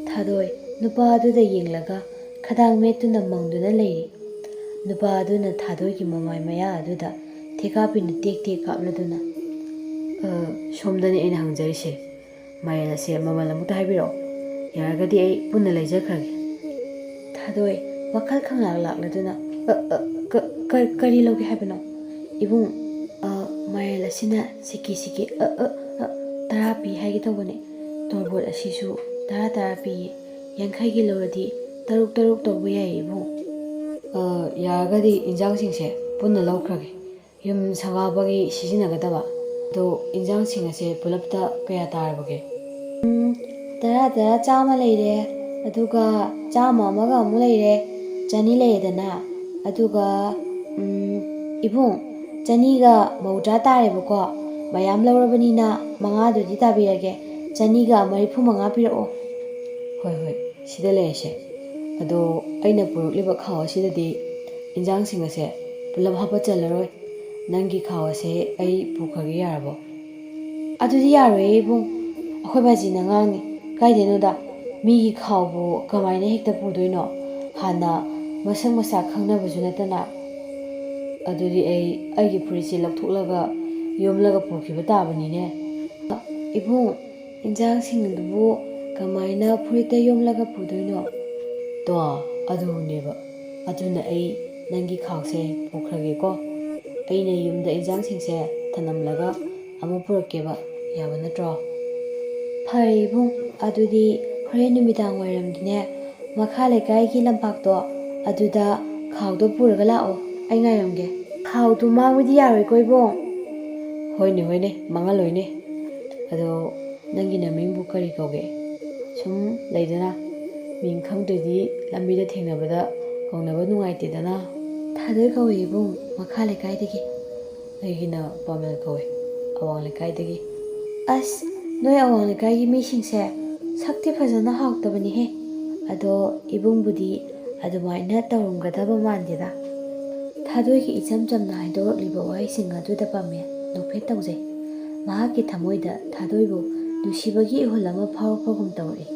ꯊꯥꯗꯣꯏ ꯅꯨꯄꯥ ꯑꯗꯨꯗ ꯌꯦꯡꯂꯒ ꯈꯗꯥꯡ ꯃꯦꯠꯇꯨꯅ ꯃꯪꯗꯨꯅ ꯂꯩꯔꯤ꯫ ꯅꯨꯄꯥ ꯑꯗꯨꯅ ꯊꯥꯗꯣꯏꯒꯤ ꯃꯃꯥꯏ ꯃꯌꯥ ꯑꯗꯨꯗ ꯊꯦꯀꯥꯞꯄꯤꯅ ꯇꯦꯛ ꯇꯦꯛ ꯀꯥꯞꯂꯗꯨꯅ, "ꯑ, ꯁꯣꯝꯗꯅꯤ ꯑꯩꯅ ꯍꯪꯖꯔꯤꯁꯦ꯫ ꯃꯥꯏꯔꯦꯟ ꯑꯁꯦ ꯃꯃꯜ ꯑꯃꯨꯛꯇ ꯍꯥꯏꯕꯤꯔꯛꯑꯣ꯫ ꯌꯥꯔꯒꯗꯤ ꯑꯩ ꯄꯨꯟꯅ ꯂꯩꯖꯈ꯭ꯔꯒꯦ"꯫ ꯊꯥꯗꯣꯏ ꯋꯥꯈꯜ ꯈꯪꯂꯥꯛ ꯂꯥꯛꯂꯗꯨꯅ, "ꯑ, ꯑ, ꯀ-, ꯀ-, ꯀꯔꯤ ꯂꯧꯒꯦ ꯍꯥꯏꯕꯅꯣ?" "ꯏꯕꯨꯡ, ꯑ, ꯃꯥꯏꯔꯦꯟ ꯑꯁꯤꯅ ꯁꯤꯀꯤ ꯁꯤꯀꯤ, ꯑ, ꯑ, ꯑ, ꯇꯔꯥ ꯄꯤ ꯍꯥꯏꯒꯦ ꯇꯧꯕꯅꯦ꯫ ꯇꯣꯔꯕꯣꯠ ꯑꯁꯤꯁꯨ ꯇꯔꯥ ꯇꯔꯥ ꯄꯤꯌꯦ꯫ ꯌꯥꯡꯈꯩꯒꯤ ꯂꯧꯔꯗꯤ ꯇꯔꯨꯛ ꯇꯔꯨꯛ ꯇꯧꯕ ꯌꯥꯏꯌꯦ ꯏꯕꯨꯡ"꯫ "ꯑ, ꯌꯥꯔꯒꯗꯤ ꯏꯟꯖꯥꯡꯁꯤꯡꯁꯦ ꯄꯨꯟꯅ ꯂꯧꯈ꯭ꯔꯒꯦ꯫ ꯌꯨꯝ ꯁꯪꯒꯥꯕꯒꯤ ꯁꯤꯖꯤꯟꯅꯒꯗꯕ꯫ ꯑꯗꯣ ꯏꯟꯖꯥꯡꯁꯤꯡ ꯑꯁꯦ ꯄꯨꯂꯞꯇ ꯀꯌꯥ ꯇꯥꯔꯕꯒꯦ?" "ꯎꯝ, ꯇꯔꯥ, ꯇꯔꯥ, ꯆꯥꯝꯃ ꯂꯩꯔꯦ, ꯑꯗꯨꯒ ꯆꯥꯝꯃ ꯑꯃꯒ ꯑꯃꯨꯛ ꯂꯩꯔꯦ, ꯆꯅꯤ ꯂꯩꯔꯦꯗꯅ, ꯑꯗꯨꯒ, ꯎꯝ, ꯏꯕꯨꯡ, ꯆꯅꯤꯒ ꯃꯧꯗ꯭ꯔꯥ ꯇꯥꯔꯦꯕꯀꯣ꯫ ꯃꯌꯥꯝ ꯂꯧꯔꯕꯅꯤꯅ ꯃꯉꯥꯗꯨꯗꯤ ꯇꯥꯕꯤꯔꯒꯦ, ꯆꯅꯤꯒ ꯃꯔꯤꯐꯨ ꯃꯉꯥ ꯄꯤꯔꯛꯑꯣ"꯫ "ꯍꯣꯏ, ꯍꯣꯏ, ꯁꯤꯗ ꯂꯩꯔꯁꯦ꯫ ꯑꯗꯣ ꯑꯩꯅ ꯄꯨꯔꯛꯂꯤꯕ ꯈꯥꯎ ꯑꯁꯤꯗꯗꯤ ꯏꯟꯖꯥꯡꯁꯤꯡ ꯑꯁꯦ ꯄꯨꯂꯞ ꯍꯥꯞꯄ ꯆꯜꯂꯔꯣꯏ꯫ ꯅꯪꯒꯤ ꯈꯥꯎ ꯑꯁꯦ ꯑꯩ ꯄꯨꯈ꯭ꯔꯒꯦ, ꯌꯥꯔꯕꯣ?" "ꯑꯗꯨꯗꯤ ꯌꯥꯔꯣꯏꯌꯦ ꯏꯕꯨꯡ, ꯑꯩꯈꯣꯏ ꯕꯥꯖꯤꯅ ꯉꯥꯡꯅꯤ꯫ ꯀꯥꯏꯗꯩꯅꯣꯗ, ꯃꯤꯒꯤ ꯈꯥꯎꯕꯨ ꯀꯃꯥꯏꯅ ꯍꯦꯛꯇ ꯄꯨꯗꯣꯏꯅꯣ? ꯍꯥꯟꯅ ꯃꯁꯛ ꯃꯁꯥ ꯈꯪꯅꯕꯁꯨ ꯅꯠꯇꯅ"꯫ "ꯑꯗꯨꯗꯤ ꯑꯩ ꯑꯩꯒꯤ ꯐꯨꯔꯤꯠꯁꯦ ꯂꯧꯊꯣꯛꯂꯒ ꯌꯣꯝꯂꯒ ꯄꯨꯈꯤꯕ ꯇꯥꯕꯅꯤꯅꯦ"꯫ "ꯏꯕꯨꯡ, ꯏꯟꯖꯥꯡꯁꯤꯡ ꯑꯗꯨꯕꯨ ꯀꯃꯥꯏꯅ ꯐꯨꯔꯤꯠꯇ ꯌꯣꯝꯂꯒ ꯄꯨꯗꯣꯏꯅꯣ?" "ꯇꯣ, ꯑꯗꯨꯅꯦꯕ꯫ ꯑꯗꯨꯅ ꯑꯩ ꯅꯪꯒꯤ ꯈꯥꯎꯁꯦ ꯄꯨꯈ꯭ꯔꯒꯦꯀꯣ꯫ ꯑꯩꯅ ꯌꯨꯝꯗ ꯏꯟꯖꯥꯡꯁꯤꯡꯁꯦ ꯊꯅꯝꯂꯒ ꯑꯃꯨꯛ ꯄꯨꯔꯛꯀꯦꯕ, ꯌꯥꯕ ꯅꯠꯇ꯭ꯔꯣ?" "ꯐꯔꯦ ꯏꯕꯨꯡ, ꯑꯗꯨꯗꯤ ꯍꯣꯔꯦꯟ ꯅꯨꯃꯤꯗꯥꯡ ꯋꯥꯏꯔꯝꯗꯤꯅꯦ, ꯃꯈꯥ ꯂꯩꯀꯥꯏꯒꯤ ꯂꯝꯄꯥꯛꯇꯣ, ꯑꯗꯨꯗ ꯈꯥꯎꯗꯣ ꯄꯨꯔꯒ ꯂꯥꯛꯑꯣ, ꯑꯩ ꯉꯥꯏꯔꯝꯒꯦ꯫ ꯈꯥꯎꯗꯣ ꯃꯥꯡꯕꯗꯤ ꯌꯥꯔꯣꯏꯀꯣ ꯏꯕꯨꯡ?" "ꯍꯣꯏꯅꯦ, ꯍꯣꯏꯅꯦ, ꯃꯥꯡꯍꯜꯂꯣꯏꯅꯦ꯫ ꯑꯗꯣ ꯅꯪꯒꯤ ꯅꯃꯤꯡꯕꯨ ꯀꯔꯤ ꯀꯧꯒꯦ? ꯁꯨꯝ ꯂꯩꯗꯅ, ꯃꯤꯡ ꯈꯪꯗ꯭ꯔꯗꯤ ꯂꯝꯕꯤꯗ ꯊꯦꯡꯅꯕꯗ ꯀꯧꯅꯕ ꯅꯨꯡꯉꯥꯏꯇꯦꯗꯅ"꯫ "ꯊꯥꯗꯣꯏ ꯀꯧꯏ ꯏꯕꯨꯡ, ꯃꯈꯥ ꯂꯩꯀꯥꯏꯗꯒꯤ"꯫ "ꯑꯩꯒꯤꯅ ꯄꯥꯃꯦꯜ ꯀꯧꯏ"꯫ ꯑꯋꯥꯡ ꯂꯩꯀꯥꯏꯗꯒꯤ꯫ ꯑꯁ, ꯅꯣꯏ ꯑꯋꯥꯡ ꯂꯩꯀꯥꯏꯒꯤ ꯃꯤꯁꯤꯡꯁꯦ ꯁꯛꯇꯤ ꯐꯖꯅ ꯍꯥꯎꯇꯕꯅꯤꯍꯦ꯫ ꯑꯗꯣ ꯏꯕꯨꯡꯕꯨꯗꯤ ꯑꯗꯨꯃꯥꯏꯅ ꯇꯧꯔꯝꯒꯗꯕ ꯃꯥꯟꯗꯦꯗ꯫ ꯊꯥꯗꯣꯏꯒꯤ ꯏꯆꯝ ꯆꯝꯅ ꯍꯥꯏꯗꯣꯔꯛꯂꯤꯕ ꯋꯥꯍꯩꯁꯤꯡ ꯑꯗꯨꯗ ꯄꯥꯃꯦꯜ ꯅꯣꯛꯐꯦꯠ ꯇꯧꯖꯩ꯫ ꯃꯍꯥꯛꯀꯤ ꯊꯃꯣꯏꯗ ꯊꯥꯗꯣꯏꯕꯨ ꯅꯨꯡꯁꯤꯕꯒꯤ ꯏꯍꯨꯜ ꯑꯃ ꯐꯥꯎꯔꯛꯄꯒꯨꯝ ꯇꯧꯔꯛꯏ꯫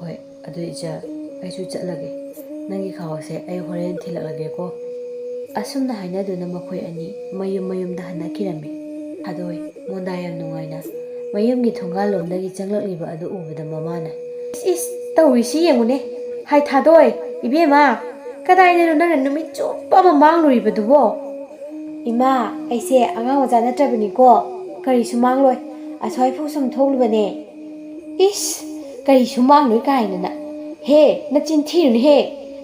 "ꯍꯣꯏ, ꯑꯗꯨ ꯏꯆꯜ, ꯑꯩꯁꯨ ꯆꯠꯂꯒꯦ꯫ ꯅꯪꯒꯤ ꯈꯥꯎꯁꯦ ꯑꯩ ꯍꯣꯔꯦꯟ ꯊꯤꯜꯂꯛꯂꯒꯦꯀꯣ꯫" ꯑꯁꯨꯝꯅ ꯍꯥꯏꯅꯗꯨꯅ ꯃꯈꯣꯏ ꯑꯅꯤ ꯃꯌꯨꯝ ꯃꯌꯨꯝꯗ ꯍꯟꯅꯈꯤꯔꯝꯃꯤ꯫ ꯊꯥꯗꯣꯏ, ꯃꯣꯟꯗꯥ ꯌꯥꯝ ꯅꯨꯡꯉꯥꯏꯅ ꯃꯌꯨꯝꯒꯤ ꯊꯣꯡꯒꯥꯜꯂꯣꯝꯗꯒꯤ ꯆꯪꯂꯛꯂꯤꯕ ꯑꯗꯨ ꯎꯕꯗ ꯃꯃꯥꯅ, "ꯏꯁ, ꯏꯁ, ꯇꯧꯔꯤꯁꯤ ꯌꯦꯡꯉꯨꯅꯦ꯫ ꯍꯥꯏ ꯊꯥꯗꯣꯏ, ꯏꯕꯦꯝꯃ, ꯀꯗꯥꯏꯗꯅꯣ ꯅꯪꯅ ꯅꯨꯃꯤꯠ ꯆꯨꯞꯄ ꯑꯃ ꯃꯥꯡꯂꯨꯔꯤꯕꯗꯨꯕꯣ?" "ꯏꯃꯥ, ꯑꯩꯁꯦ ꯑꯉꯥꯡ ꯃꯆꯥ ꯅꯠꯇ꯭ꯔꯕꯅꯤꯀꯣ꯫ ꯀꯔꯤꯁꯨ ꯃꯥꯡꯂꯣꯏ꯫ ꯑꯁ꯭ꯋꯥꯏꯐꯥꯎ ꯁꯨꯝ ꯊꯣꯛꯂꯨꯕꯅꯦ꯫" "ꯏꯁ, ꯀꯔꯤꯁꯨ ꯃꯥꯡꯂꯣꯏ ꯀꯥꯏꯅꯅ꯫ ꯍꯦ, ꯅꯆꯤꯟ ꯊꯤꯅꯨꯅꯦꯍꯦ꯫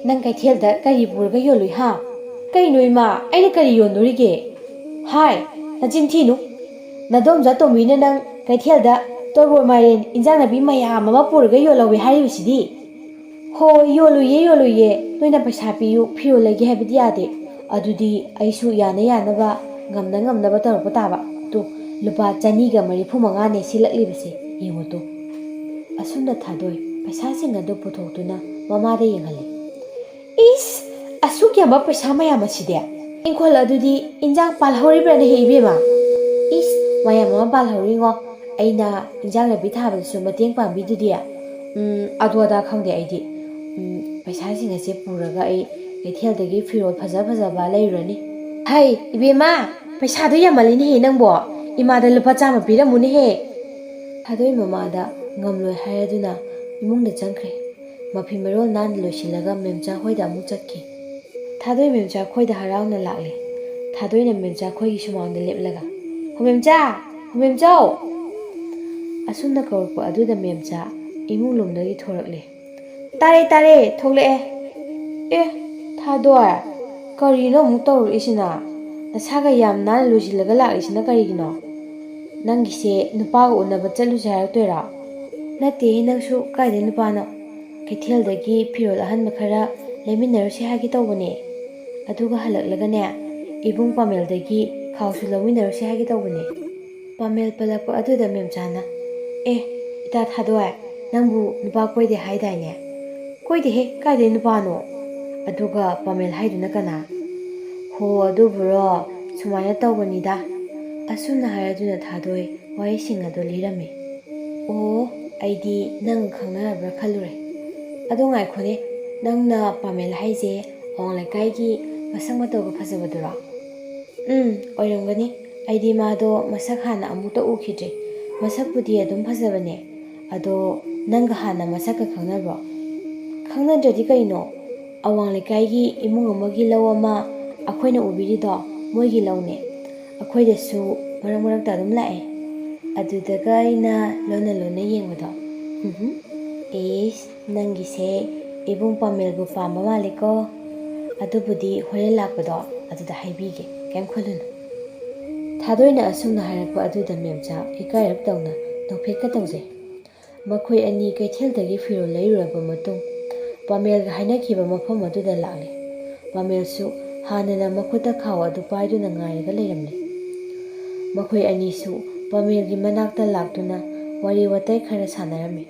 ꯅꯪ ꯀꯩꯊꯦꯜꯗ ꯀꯔꯤ ꯄꯨꯔꯒ ꯌꯣꯜꯂꯨꯏ ꯍꯥ?" "ꯀꯩꯅꯣ ꯏꯃꯥ, ꯑꯩꯅ ꯀꯔꯤ ꯌꯣꯟꯗꯣꯔꯤꯒꯦ?" "ꯍꯥꯏ, ꯅꯆꯤꯟ ꯊꯤꯅꯨ꯫ ꯅꯗꯣꯝꯆꯥ ꯇꯣꯝꯕꯤꯅ ꯅꯪ ꯀꯩꯊꯦꯜꯗ ꯇꯣꯔꯕꯣꯠ, ꯃꯥꯏꯔꯦꯟ, ꯏꯟꯖꯥꯡ ꯅꯥꯄꯤ ꯃꯌꯥꯝ ꯑꯃ ꯄꯨꯔꯒ ꯌꯣꯜꯍꯧꯋꯤ ꯍꯥꯏꯔꯤꯕꯁꯤꯗꯤ?" "ꯍꯣꯏ, ꯌꯣꯜꯂꯨꯏꯌꯦ, ꯌꯣꯜꯂꯨꯏꯌꯦ꯫ ꯅꯣꯏꯅ ꯄꯩꯁꯥ ꯄꯤꯌꯨ, ꯐꯤꯔꯣꯜ ꯂꯩꯒꯦ ꯍꯥꯏꯕꯗꯤ ꯌꯥꯗꯦ꯫ ꯑꯗꯨꯗꯤ ꯑꯩꯁꯨ ꯌꯥꯅ ꯌꯥꯅꯕ, ꯉꯝꯅ ꯉꯝꯅꯕ ꯇꯧꯔꯛꯄ ꯇꯥꯕ꯫ ꯇꯨ, ꯂꯨꯄꯥ ꯆꯅꯤꯒ ꯃꯔꯤꯐꯨ ꯃꯉꯥꯅꯦ ꯁꯤꯜꯂꯛꯂꯤꯕꯁꯦ, ꯌꯦꯡꯉꯨ ꯇꯨ꯫" ꯑꯁꯨꯝꯅ ꯊꯥꯗꯣꯏ ꯄꯩꯁꯥꯁꯤꯡ ꯑꯗꯨ ꯄꯨꯊꯣꯛꯇꯨꯅ ꯃꯃꯥꯗ ꯌꯦꯡꯍꯜꯂꯤ꯫ "ꯏꯁ, ꯑꯁꯨꯛ ꯌꯥꯝꯕ ꯄꯩꯁꯥ ꯃꯌꯥꯝ ꯑꯁꯤꯗꯤ? ꯏꯪꯈꯣꯜ ꯑꯗꯨꯗꯤ ꯏꯟꯖꯥꯡ ꯄꯥꯜꯍꯧꯔꯤꯕ꯭ꯔꯥꯅꯦꯍꯦ, ꯏꯕꯦꯝꯃ? ꯏꯁ, ꯃꯌꯥꯝ ꯑꯃ ꯄꯥꯜꯍꯧꯔꯤꯉꯣ꯫ ꯑꯩꯅ ꯏꯟꯖꯥꯡ ꯅꯥꯄꯤ ꯊꯥꯕꯗꯁꯨ ꯃꯇꯦꯡ ꯄꯥꯡꯕꯤꯗꯨꯗꯤ꯫ ꯎꯝ, ꯑꯗꯨ ꯑꯗꯥ ꯈꯪꯗꯦ ꯑꯩꯗꯤ꯫ ꯎꯝ, ꯄꯩꯁꯥꯁꯤꯡ ꯑꯁꯦ ꯄꯨꯔꯒ ꯑꯩ ꯀꯩꯊꯦꯜꯗꯒꯤ ꯐꯤꯔꯣꯜ ꯐꯖ ꯐꯖꯕ ꯂꯩꯔꯨꯔꯅꯤ꯫" "ꯍꯩ, ꯏꯕꯦꯝꯃ, ꯄꯩꯁꯥꯗꯣ ꯌꯥꯝꯃꯜꯂꯤꯅꯦꯍꯦ ꯅꯪꯕꯣ꯫ ꯏꯃꯥꯗ ꯂꯨꯄꯥ ꯆꯥꯝꯃ ꯄꯤꯔꯝꯃꯨꯅꯦꯍꯦ꯫" ꯊꯥꯗꯣꯏ ꯃꯃꯥꯗ ꯉꯝꯂꯣꯏ ꯍꯥꯏꯔꯗꯨꯅ ꯏꯃꯨꯡꯗ ꯆꯪꯈ꯭ꯔꯦ꯫ ꯃꯐꯤ ꯃꯔꯣꯜ ꯅꯥꯟꯅ ꯂꯣꯏꯁꯤꯜꯂꯒ ꯃꯦꯝꯆꯥ ꯈꯣꯏꯗ ꯑꯃꯨꯛ ꯆꯠꯈꯤ꯫ ꯊꯥꯗꯣꯏ ꯃꯦꯝꯆꯥ ꯈꯣꯏꯗ ꯍꯔꯥꯎꯅ ꯂꯥꯛꯂꯦ꯫ ꯊꯥꯗꯣꯏꯅ ꯃꯦꯝꯆꯥ ꯈꯣꯏꯒꯤ ꯁꯨꯃꯥꯡꯗ ꯂꯦꯞꯂꯒ, "ꯍꯣ ꯃꯦꯝꯆꯥ! ꯍꯣ ꯃꯦꯝꯆꯧ!" ꯑꯁꯨꯝꯅ ꯀꯧꯔꯛꯄ ꯑꯗꯨꯗ ꯃꯦꯝꯆꯥ ꯏꯃꯨꯡ ꯂꯣꯝꯗꯒꯤ ꯊꯣꯔꯛꯂꯦ꯫ "ꯇꯥꯔꯦ, ꯇꯥꯔꯦ, ꯊꯣꯛꯂꯛꯑꯦ꯫" "ꯑꯦ, ꯊꯥꯗꯣꯏ, ꯀꯔꯤꯅꯣ ꯑꯃꯨꯛ ꯇꯧꯔꯛꯏꯁꯤꯅ? ꯅꯁꯥꯒ ꯌꯥꯝ ꯅꯥꯟꯅ ꯂꯣꯏꯁꯤꯜꯂꯒ ꯂꯥꯛꯂꯤꯁꯤꯅ ꯀꯔꯤꯒꯤꯅꯣ? ꯅꯪꯒꯤꯁꯦ ꯅꯨꯄꯥꯒ ꯎꯅꯕ ꯆꯠꯂꯨꯁꯦ ꯍꯥꯏꯔꯛꯇꯣꯏꯔꯣ?" "ꯅꯠꯇꯦꯍꯦ, ꯅꯪꯁꯨ ꯀꯥꯏꯗꯩ ꯅꯨꯄꯥꯅꯣ? ꯀꯩꯊꯦꯜꯗꯒꯤ ꯐꯤꯔꯣꯜ ꯑꯍꯟꯕ ꯈꯔ ꯂꯩꯃꯤꯟꯅꯔꯨꯁꯦ ꯍꯥꯏꯒꯦ ꯇꯧꯕꯅꯦ꯫ ꯑꯗꯨꯒ ꯍꯜꯂꯛꯂꯒꯅꯦ, ꯏꯕꯨꯡ ꯄꯥꯃꯦꯜꯗꯒꯤ ꯈꯥꯎꯁꯨ ꯂꯧꯃꯤꯟꯅꯔꯨꯁꯦ ꯍꯥꯏꯒꯦ ꯇꯧꯕꯅꯦ꯫" ꯄꯥꯃꯦꯜ ꯄꯜꯂꯛꯄ ꯑꯗꯨꯗ ꯃꯦꯝꯆꯥꯅ, "ꯑꯦ, ꯏꯇꯥ ꯊꯥꯗꯣꯏ, ꯅꯪꯕꯨ ꯅꯨꯄꯥ ꯀꯣꯏꯗꯦ ꯍꯥꯏꯗꯥꯏꯅꯦ?" "ꯀꯣꯏꯗꯦꯍꯦ, ꯀꯥꯏꯗꯩ ꯅꯨꯄꯥꯅꯣ?" "ꯑꯗꯨꯒ ꯄꯥꯃꯦꯜ ꯍꯥꯏꯗꯨꯅ ꯀꯅꯥ?" "ꯍꯣ, ꯑꯗꯨꯕꯨꯔꯣ, ꯁꯨꯃꯥꯏꯅ ꯇꯧꯕꯅꯤꯗ꯫" ꯑꯁꯨꯝꯅ ꯍꯥꯏꯔꯗꯨꯅ ꯊꯥꯗꯣꯏ ꯋꯥꯔꯤꯁꯤꯡ ꯑꯗꯨ ꯂꯤꯔꯝꯃꯤ꯫ "ꯑꯣ, ꯑꯩꯗꯤ ꯅꯪ ꯈꯪꯅꯔꯕ꯭ꯔꯥ ꯈꯜꯂꯨꯔꯦ꯫ ꯑꯗꯣ ꯉꯥꯏꯈꯣꯅꯦ, ꯅꯪꯅ ꯄꯥꯃꯦꯜ ꯍꯥꯏꯁꯦ ꯑꯋꯥꯡ ꯂꯩꯀꯥꯏꯒꯤ ꯃꯁꯛ ꯃꯇꯧꯒ ꯐꯖꯕꯗꯨꯔꯣ?" "ꯎꯝ, ꯑꯣꯏꯔꯝꯒꯅꯤ꯫ ꯑꯩꯗꯤ ꯃꯥꯗꯣ ꯃꯁꯛ ꯍꯥꯟꯅ ꯑꯃꯨꯛꯇ ꯎꯈꯤꯗ꯭ꯔꯤ꯫ ꯃꯁꯛꯄꯨꯗꯤ ꯑꯗꯨꯝ ꯐꯖꯕꯅꯦ꯫ ꯑꯗꯣ ꯅꯪꯒ ꯍꯥꯟꯅ ꯃꯁꯛꯀ ꯈꯪꯅꯕ꯭ꯔꯣ?" "ꯈꯪꯅꯗ꯭ꯔꯗꯤ ꯀꯩꯅꯣ? ꯑꯋꯥꯡ ꯂꯩꯀꯥꯏꯒꯤ ꯏꯃꯨꯡ ꯑꯃꯒꯤ ꯂꯧ ꯑꯃ ꯑꯩꯈꯣꯏꯅ ꯎꯕꯤꯔꯤꯗꯣ ꯃꯣꯏꯒꯤ ꯂꯧꯅꯦ꯫ ꯑꯩꯈꯣꯏꯗꯁꯨ ꯃꯔꯛ ꯃꯔꯛꯇ ꯑꯗꯨꯝ ꯂꯥꯛꯑꯦ꯫ ꯑꯗꯨꯗꯒ ꯑꯩꯅ ꯂꯣꯟꯅ ꯂꯣꯟꯅ ꯌꯦꯡꯕꯗꯣ꯫" "ꯎꯝꯍꯨꯝ꯫ ꯏꯁ, ꯅꯪꯒꯤꯁꯦ ꯏꯕꯨꯡ ꯄꯥꯃꯦꯜꯕꯨ ꯄꯥꯝꯕ ꯃꯥꯜꯂꯦꯀꯣ꯫ ꯑꯗꯨꯕꯨꯗꯤ ꯍꯣꯔꯦꯟ ꯂꯥꯛꯄꯗꯣ ꯑꯗꯨꯗ ꯍꯥꯏꯕꯤꯒꯦ, ꯀꯩꯝ ꯈꯜꯂꯨꯅꯨ꯫" ꯊꯥꯗꯣꯏꯅ ꯑꯁꯨꯝꯅ ꯍꯥꯏꯔꯛꯄ ꯑꯗꯨꯗ ꯃꯦꯝꯆꯥ ꯏꯀꯥꯏꯔꯞ ꯇꯧꯅ ꯅꯣꯛꯐꯦꯠꯀ ꯇꯧꯖꯩ꯫ ꯃꯈꯣꯏ ꯑꯅꯤ ꯀꯩꯊꯦꯜꯗꯒꯤ ꯐꯤꯔꯣꯜ ꯂꯩꯔꯨꯔꯕ ꯃꯇꯨꯡ, ꯄꯥꯃꯦꯜꯒ ꯍꯥꯏꯅꯈꯤꯕ ꯃꯐꯝ ꯑꯗꯨꯗ ꯂꯥꯛꯂꯦ꯫ ꯄꯥꯃꯦꯜꯁꯨ ꯍꯥꯟꯅꯅ ꯃꯈꯨꯠꯇ ꯈꯥꯎ ꯑꯗꯨ ꯄꯥꯏꯗꯨꯅ ꯉꯥꯏꯔꯒ ꯂꯩꯔꯝꯂꯦ꯫ ꯃꯈꯣꯏ ꯑꯅꯤꯁꯨ ꯄꯥꯃꯦꯜꯒꯤ ꯃꯅꯥꯛꯇ ꯂꯥꯛꯇꯨꯅ ꯋꯥꯔꯤ ꯋꯥꯇꯥꯏ ꯈꯔ ꯁꯥꯟꯅꯔꯝꯃꯤ꯫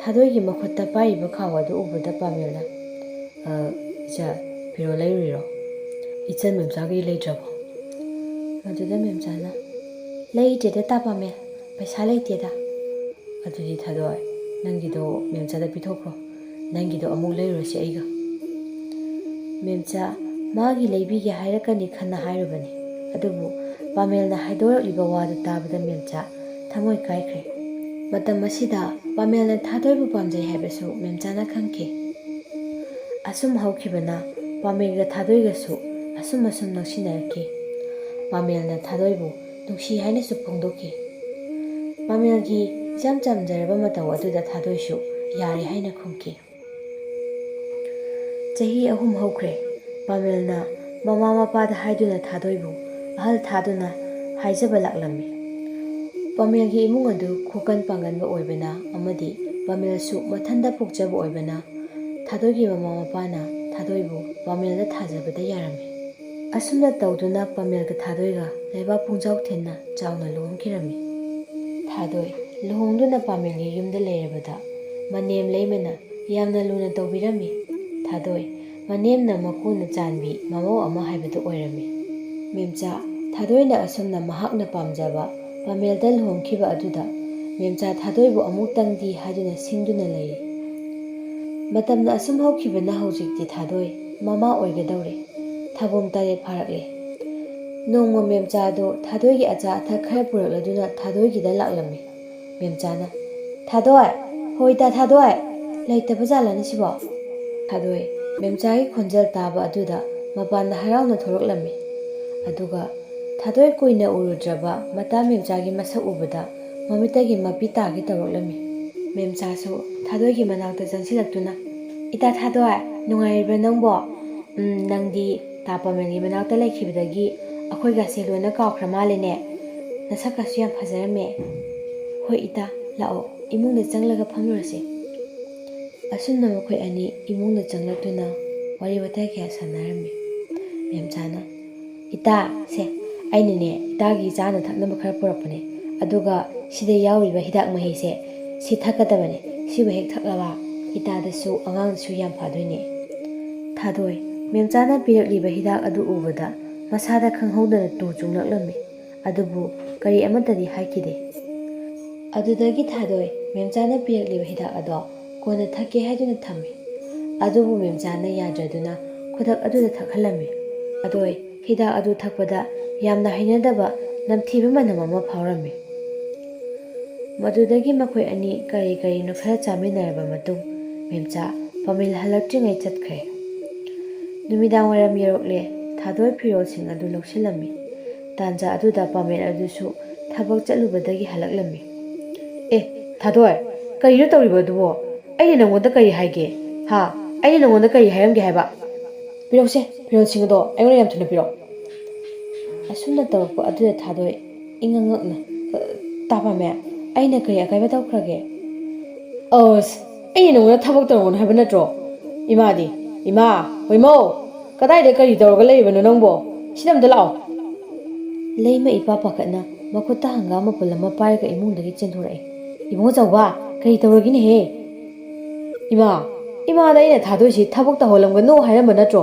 ꯊꯥꯗꯣꯏꯒꯤ ꯃꯈꯨꯠꯇ ꯄꯥꯏꯔꯤꯕ ꯈꯥꯎ ꯑꯗꯨ ꯎꯕꯗ ꯄꯥꯃꯦꯜꯅ, "ꯑ, ꯏꯆꯟ, ꯐꯤꯔꯣꯜ ꯂꯩꯔꯨꯔꯤꯔꯣ? ꯏꯆꯟ ꯃꯦꯝꯆꯥꯒꯤ ꯂꯩꯗ꯭ꯔꯕꯣ?" ꯃꯗꯨꯗ ꯃꯦꯝꯆꯥꯅ, "ꯂꯩꯗ꯭ꯔꯦꯗ ꯇꯥ ꯄꯥꯃꯦꯜ, ꯄꯩꯁꯥ ꯂꯩꯇꯦꯗ꯫" "ꯑꯗꯨꯗꯤ ꯊꯥꯗꯣꯏ, ꯅꯪꯒꯤꯗꯣ ꯃꯦꯝꯆꯥꯗ ꯄꯤꯊꯣꯛꯈ꯭ꯔꯣ꯫ ꯅꯪꯒꯤꯗꯣ ꯑꯃꯨꯛ ꯂꯩꯔꯨꯔꯁꯤ ꯑꯩꯒ꯫" ꯃꯦꯝꯆꯥ ꯃꯥꯒꯤ ꯂꯩꯕꯤꯒꯦ ꯍꯥꯏꯔꯛꯀꯅꯤ ꯈꯟꯅ ꯍꯥꯏꯔꯨꯕꯅꯤ꯫ ꯑꯗꯨꯕꯨ ꯄꯥꯃꯦꯜꯅ ꯍꯥꯏꯗꯣꯔꯛꯂꯤꯕ ꯋꯥꯗꯨ ꯇꯥꯕꯗ ꯃꯦꯝꯆꯥ ꯊꯃꯣꯏ ꯀꯥꯏꯈ꯭ꯔꯦ꯫ ꯃꯇꯝ ꯑꯁꯤꯗ ꯄꯥꯃꯦꯜꯅ ꯊꯥꯗꯣꯏꯕꯨ ꯄꯥꯝꯖꯩ ꯍꯥꯏꯕꯁꯨ ꯃꯦꯝꯆꯥꯅ ꯈꯪꯈꯤ꯫ ꯑꯁꯨꯝ ꯍꯧꯈꯤꯕꯅ ꯄꯥꯃꯦꯜꯒ ꯊꯥꯗꯣꯏꯒꯁꯨ ꯑꯁꯨꯝ ꯑꯁꯨꯝ ꯅꯛꯁꯤꯟꯅꯔꯛꯈꯤ꯫ ꯄꯥꯃꯦꯜꯅ ꯊꯥꯗꯣꯏꯕꯨ ꯅꯨꯡꯁꯤ ꯍꯥꯏꯅꯁꯨ ꯐꯣꯡꯗꯣꯛꯈꯤ꯫ ꯄꯥꯃꯦꯜꯒꯤ ꯏꯆꯝ ꯆꯝꯖꯔꯕ ꯃꯇꯧ ꯑꯗꯨꯗ ꯊꯥꯗꯣꯏꯁꯨ ꯌꯥꯔꯦ ꯍꯥꯏꯅ ꯈꯨꯝꯈꯤ꯫ ꯆꯍꯤ ꯑꯍꯨꯝ ꯍꯧꯈ꯭ꯔꯦ꯫ ꯄꯥꯃꯦꯜꯅ ꯃꯃꯥ ꯃꯄꯥꯗ ꯍꯥꯏꯗꯨꯅ ꯊꯥꯗꯣꯏꯕꯨ ꯑꯍꯜ ꯊꯥꯗꯨꯅ ꯍꯥꯏꯖꯕ ꯂꯥꯛꯂꯝꯃꯤ꯫ ꯄꯥꯃꯦꯜꯒꯤ ꯏꯃꯨꯡ ꯑꯗꯨ ꯈꯣꯀꯟ ꯄꯥꯡꯒꯟꯕ ꯑꯣꯏꯕꯅ ꯑꯃꯗꯤ ꯄꯥꯃꯦꯜꯁꯨ ꯃꯊꯟꯗ ꯄꯣꯛꯆꯕ ꯑꯣꯏꯕꯅ ꯊꯥꯗꯣꯏꯒꯤ ꯃꯃꯥ ꯃꯄꯥꯅ ꯊꯥꯗꯣꯏꯕꯨ ꯄꯥꯃꯦꯜꯗ ꯊꯥꯖꯕꯗ ꯌꯥꯔꯝꯃꯤ꯫ ꯑꯁꯨꯝꯅ ꯇꯧꯗꯨꯅ ꯄꯥꯃꯦꯜꯒ ꯊꯥꯗꯣꯏꯒ ꯂꯩꯕꯥꯛ ꯄꯨꯡꯖꯥꯎ ꯊꯤꯟꯅ ꯆꯥꯎꯅ ꯂꯨꯍꯣꯡꯈꯤꯔꯝꯃꯤ꯫ ꯊꯥꯗꯣꯏ ꯂꯨꯍꯣꯡꯗꯨꯅ ꯄꯥꯃꯦꯜꯒꯤ ꯌꯨꯝꯗ ꯂꯩꯔꯕꯗ ꯃꯅꯦꯝ ꯂꯩꯃꯅ ꯌꯥꯝꯅ ꯂꯨꯅ ꯇꯧꯕꯤꯔꯝꯃꯤ꯫ ꯊꯥꯗꯣꯏ ꯃꯅꯦꯝꯅ ꯃꯀꯨꯅ ꯆꯥꯟꯕꯤ ꯃꯃꯧ ꯑꯃ ꯍꯥꯏꯕꯗꯨ ꯑꯣꯏꯔꯝꯃꯤ꯫ ꯃꯦꯝꯆꯥ ꯊꯥꯗꯣꯏꯅ ꯑꯁꯨꯝꯅ ꯃꯍꯥꯛꯅ ꯄꯥꯝꯖꯕ ꯄꯥꯃꯦꯜꯗ ꯂꯨꯍꯣꯡꯈꯤꯕ ꯑꯗꯨꯗ ꯃꯦꯝꯆꯥ ꯊꯥꯗꯣꯏꯕꯨ ꯑꯃꯨꯛꯇꯪꯗꯤ ꯍꯥꯏꯗꯨꯅ ꯁꯤꯡꯗꯨꯅ ꯂꯩꯔꯤ꯫ ꯃꯇꯝꯅ ꯑꯁꯨꯝ ꯍꯧꯈꯤꯕꯅ ꯍꯧꯖꯤꯛꯇꯤ ꯊꯥꯗꯣꯏ ꯃꯃꯥ ꯑꯣꯏꯒꯗꯧꯔꯦ꯫ ꯊꯥꯕꯨꯝ ꯇꯔꯦꯠ ꯐꯥꯔꯛꯂꯦ꯫ ꯅꯣꯡꯃ ꯃꯦꯝꯆꯥꯗꯨ ꯊꯥꯗꯣꯏꯒꯤ ꯑꯆꯥ ꯑꯊꯛ ꯈꯔ ꯄꯨꯔꯛꯂꯗꯨꯅ ꯊꯥꯗꯣꯏꯒꯤꯗ ꯂꯥꯛꯂꯝꯃꯤ꯫ ꯃꯦꯝꯆꯥꯅ, "ꯊꯥꯗꯣꯏ! ꯍꯣꯏ, ꯏꯇꯥ ꯊꯥꯗꯣꯏ! ꯂꯩꯇꯕ ꯖꯥꯠꯂꯅꯦ ꯁꯤꯕꯣ?" ꯊꯥꯗꯣꯏ ꯃꯦꯝꯆꯥꯒꯤ ꯈꯣꯟꯖꯦꯜ ꯇꯥꯕ ꯑꯗꯨꯗ ꯃꯄꯥꯟꯗ ꯍꯔꯥꯎꯅ ꯊꯣꯔꯛꯂꯝꯃꯤ꯫ ꯑꯗꯨꯒ ꯊꯥꯗꯣꯏ ꯀꯨꯏꯅ ꯎꯔꯨꯗ꯭ꯔꯕ ꯃꯇꯥ ꯃꯦꯝꯆꯥꯒꯤ ꯃꯁꯛ ꯎꯕꯗ ꯃꯃꯤꯠꯇꯒꯤ ꯃꯄꯤ ꯇꯥꯒꯦ ꯇꯧꯔꯛꯂꯝꯃꯤ꯫ ꯃꯦꯝꯆꯥꯁꯨ ꯊꯥꯗꯣꯏꯒꯤ ꯃꯅꯥꯛꯇ ꯆꯪꯁꯤꯜꯂꯛꯇꯨꯅ, "ꯏꯇꯥ ꯊꯥꯗꯣꯏ, ꯅꯨꯡꯉꯥꯏꯔꯤꯕ꯭ꯔꯥ ꯅꯪꯕꯣ? ꯎꯝ, ꯅꯪꯗꯤ ꯇꯥ ꯄꯥꯃꯦꯜꯒꯤ ꯃꯅꯥꯛꯇ ꯂꯩꯈꯤꯕꯗꯒꯤ ꯑꯩꯈꯣꯏꯒꯁꯦ ꯂꯣꯏꯅ ꯀꯥꯎꯈ꯭ꯔ ꯃꯥꯜꯂꯦꯅꯦ꯫ ꯅꯁꯛꯀꯁꯨ ꯌꯥꯝ ꯐꯖꯔꯝꯃꯦ꯫ ꯍꯣꯏ ꯏꯇꯥ, ꯂꯥꯛꯑꯣ, ꯏꯃꯨꯡꯗ ꯆꯪꯂꯒ ꯐꯝꯂꯨꯔꯁꯦ꯫" ꯑꯁꯨꯝꯅ ꯃꯈꯣꯏ ꯑꯅꯤ ꯏꯃꯨꯡꯗ ꯆꯪꯂꯛꯇꯨꯅ ꯋꯥꯔꯤ ꯋꯥꯇꯥꯏ ꯀꯌꯥ ꯁꯥꯟꯅꯔꯝꯃꯤ꯫ ꯃꯦꯝꯆꯥꯅ, "ꯏꯇꯥ, ꯁꯦ, ꯑꯩꯅꯅꯦ ꯏꯇꯥꯒꯤ ꯆꯥꯅ ꯊꯛꯅꯕ ꯈꯔ ꯄꯨꯔꯛꯄꯅꯦ, ꯑꯗꯨꯒ ꯁꯤꯗ ꯌꯥꯎꯔꯤꯕ ꯍꯤꯗꯥꯛ ꯃꯍꯤꯁꯦ ꯁꯤ ꯊꯛꯀꯗꯕꯅꯦ, ꯁꯤꯕꯨ ꯍꯦꯛ ꯊꯛꯂꯕ ꯏꯇꯥꯗꯁꯨ ꯑꯉꯥꯡꯗꯁꯨ ꯌꯥꯝ ꯐꯗꯣꯏꯅꯦ꯫" ꯊꯥꯗꯣꯏ ꯃꯦꯝꯆꯥꯅ ꯄꯤꯔꯛꯂꯤꯕ ꯍꯤꯗꯥꯛ ꯑꯗꯨ ꯎꯕꯗ ꯃꯁꯥꯗ ꯈꯪꯍꯧꯗꯅ ꯇꯨ ꯆꯨꯡꯂꯛꯂꯝꯃꯤ꯫ ꯑꯗꯨꯕꯨ ꯀꯔꯤ ꯑꯃꯠꯇꯗꯤ ꯍꯥꯏꯈꯤꯗꯦ꯫ ꯑꯗꯨꯗꯒꯤ ꯊꯥꯗꯣꯏ ꯃꯦꯝꯆꯥꯅ ꯄꯤꯔꯛꯂꯤꯕ ꯍꯤꯗꯥꯛ ꯑꯗꯣ ꯀꯣꯟꯅ ꯊꯛꯀꯦ ꯍꯥꯏꯗꯨꯅ ꯊꯝꯃꯤ꯫ ꯑꯗꯨꯕꯨ ꯃꯦꯝꯆꯥꯅ ꯌꯥꯗ꯭ꯔꯗꯨꯅ ꯈꯨꯗꯛ ꯑꯗꯨꯗ ꯊꯛꯍꯜꯂꯝꯃꯤ꯫ ꯊꯥꯗꯣꯏ ꯍꯤꯗꯥꯛ ꯑꯗꯨ ꯊꯛꯄꯗ ꯌꯥꯝꯅ ꯍꯩꯅꯗꯕ ꯅꯝꯊꯤꯕ ꯃꯅꯝ ꯑꯃ ꯐꯥꯎꯔꯝꯃꯤ꯫ ꯃꯗꯨꯗꯒꯤ ꯃꯈꯣꯏ ꯑꯅꯤ ꯀꯔꯤ ꯀꯔꯤꯅꯣ ꯈꯔ ꯆꯥꯃꯤꯟꯅꯔꯕ ꯃꯇꯨꯡ ꯃꯦꯝꯆꯥ ꯄꯥꯃꯦꯜ ꯍꯜꯂꯛꯇ꯭ꯔꯤꯉꯩ ꯆꯠꯈ꯭ꯔꯦ꯫ ꯅꯨꯃꯤꯗꯥꯡ ꯋꯥꯏꯔꯝ ꯌꯧꯔꯛꯂꯦ꯫ ꯊꯥꯗꯣꯏ ꯐꯤꯔꯣꯜꯁꯤꯡ ꯑꯗꯨ ꯂꯧꯁꯤꯜꯂꯝꯃꯤ꯫ ꯇꯥꯟꯖꯥ ꯑꯗꯨꯗ ꯄꯥꯃꯦꯜ ꯑꯗꯨꯁꯨ ꯊꯕꯛ ꯆꯠꯂꯨꯕꯗꯒꯤ ꯍꯜꯂꯛꯂꯝꯃꯤ꯫ "ꯑꯦ, ꯊꯥꯗꯣꯏ, ꯀꯔꯤꯅꯣ ꯇꯧꯔꯤꯕ ꯑꯗꯨꯕꯣ? ꯑꯩꯅ ꯅꯪꯉꯣꯟꯗ ꯀꯔꯤ ꯍꯥꯏꯒꯦ? ꯍꯥ? ꯑꯩꯅ ꯅꯪꯉꯣꯟꯗ ꯀꯔꯤ ꯍꯥꯏꯔꯝꯒꯦ ꯍꯥꯏꯕ? ꯄꯤꯔꯛꯎꯁꯦ, ꯐꯤꯔꯣꯜꯁꯤꯡ ꯑꯗꯣ ꯑꯩꯉꯣꯟꯗ ꯌꯥꯝ ꯊꯨꯅ ꯄꯤꯔꯛꯑꯣ꯫" ꯑꯁꯨꯝꯅ ꯇꯧꯔꯛꯄ ꯑꯗꯨꯗ ꯊꯥꯗꯣꯏ ꯏꯉꯛ ꯉꯛꯅ, "ꯑ, ꯇꯥ ꯄꯥꯃꯦꯜ, ꯑꯩꯅ ꯀꯔꯤ ꯑꯀꯥꯏꯕ ꯇꯧꯈ꯭ꯔꯒꯦ?" "ꯑꯁ, ꯑꯩꯅ ꯅꯪꯉꯣꯟꯗ ꯊꯕꯛ ꯇꯧꯔꯝꯒꯅꯨ ꯍꯥꯏꯕ ꯅꯠꯇ꯭ꯔꯣ? ꯏꯃꯥꯗꯤ, ꯏꯃꯥ, ꯍꯣꯏꯃꯧ!" ꯀꯗꯥꯏꯗ ꯀꯔꯤ ꯇꯧꯔꯒ ꯂꯩꯔꯤꯕꯅꯣ ꯅꯪꯕꯣ? ꯁꯤꯗ ꯑꯝꯇ ꯂꯥꯛꯑꯣ꯫ ꯂꯩꯃ ꯏꯄꯥ ꯄꯥꯈꯠꯅ ꯃꯈꯨꯠꯇ ꯍꯪꯒꯥꯝ ꯃꯄꯨꯜ ꯑꯃ ꯄꯥꯏꯔꯒ ꯏꯃꯨꯡꯗꯒꯤ ꯆꯦꯟꯊꯣꯔꯛꯑꯦ꯫ "ꯏꯕꯨꯡꯉꯣ ꯆꯥꯎꯕ, ꯀꯔꯤ ꯇꯧꯔꯒꯦꯅꯦꯍꯦ?" "ꯏꯃꯥ, ꯏꯃꯥꯗ ꯑꯩꯅ ꯊꯥꯗꯣꯏꯁꯤ ꯊꯕꯛ ꯇꯧꯍꯜꯂꯝꯒꯅꯨ ꯍꯥꯏꯔꯝꯕ ꯅꯠꯇ꯭ꯔꯣ?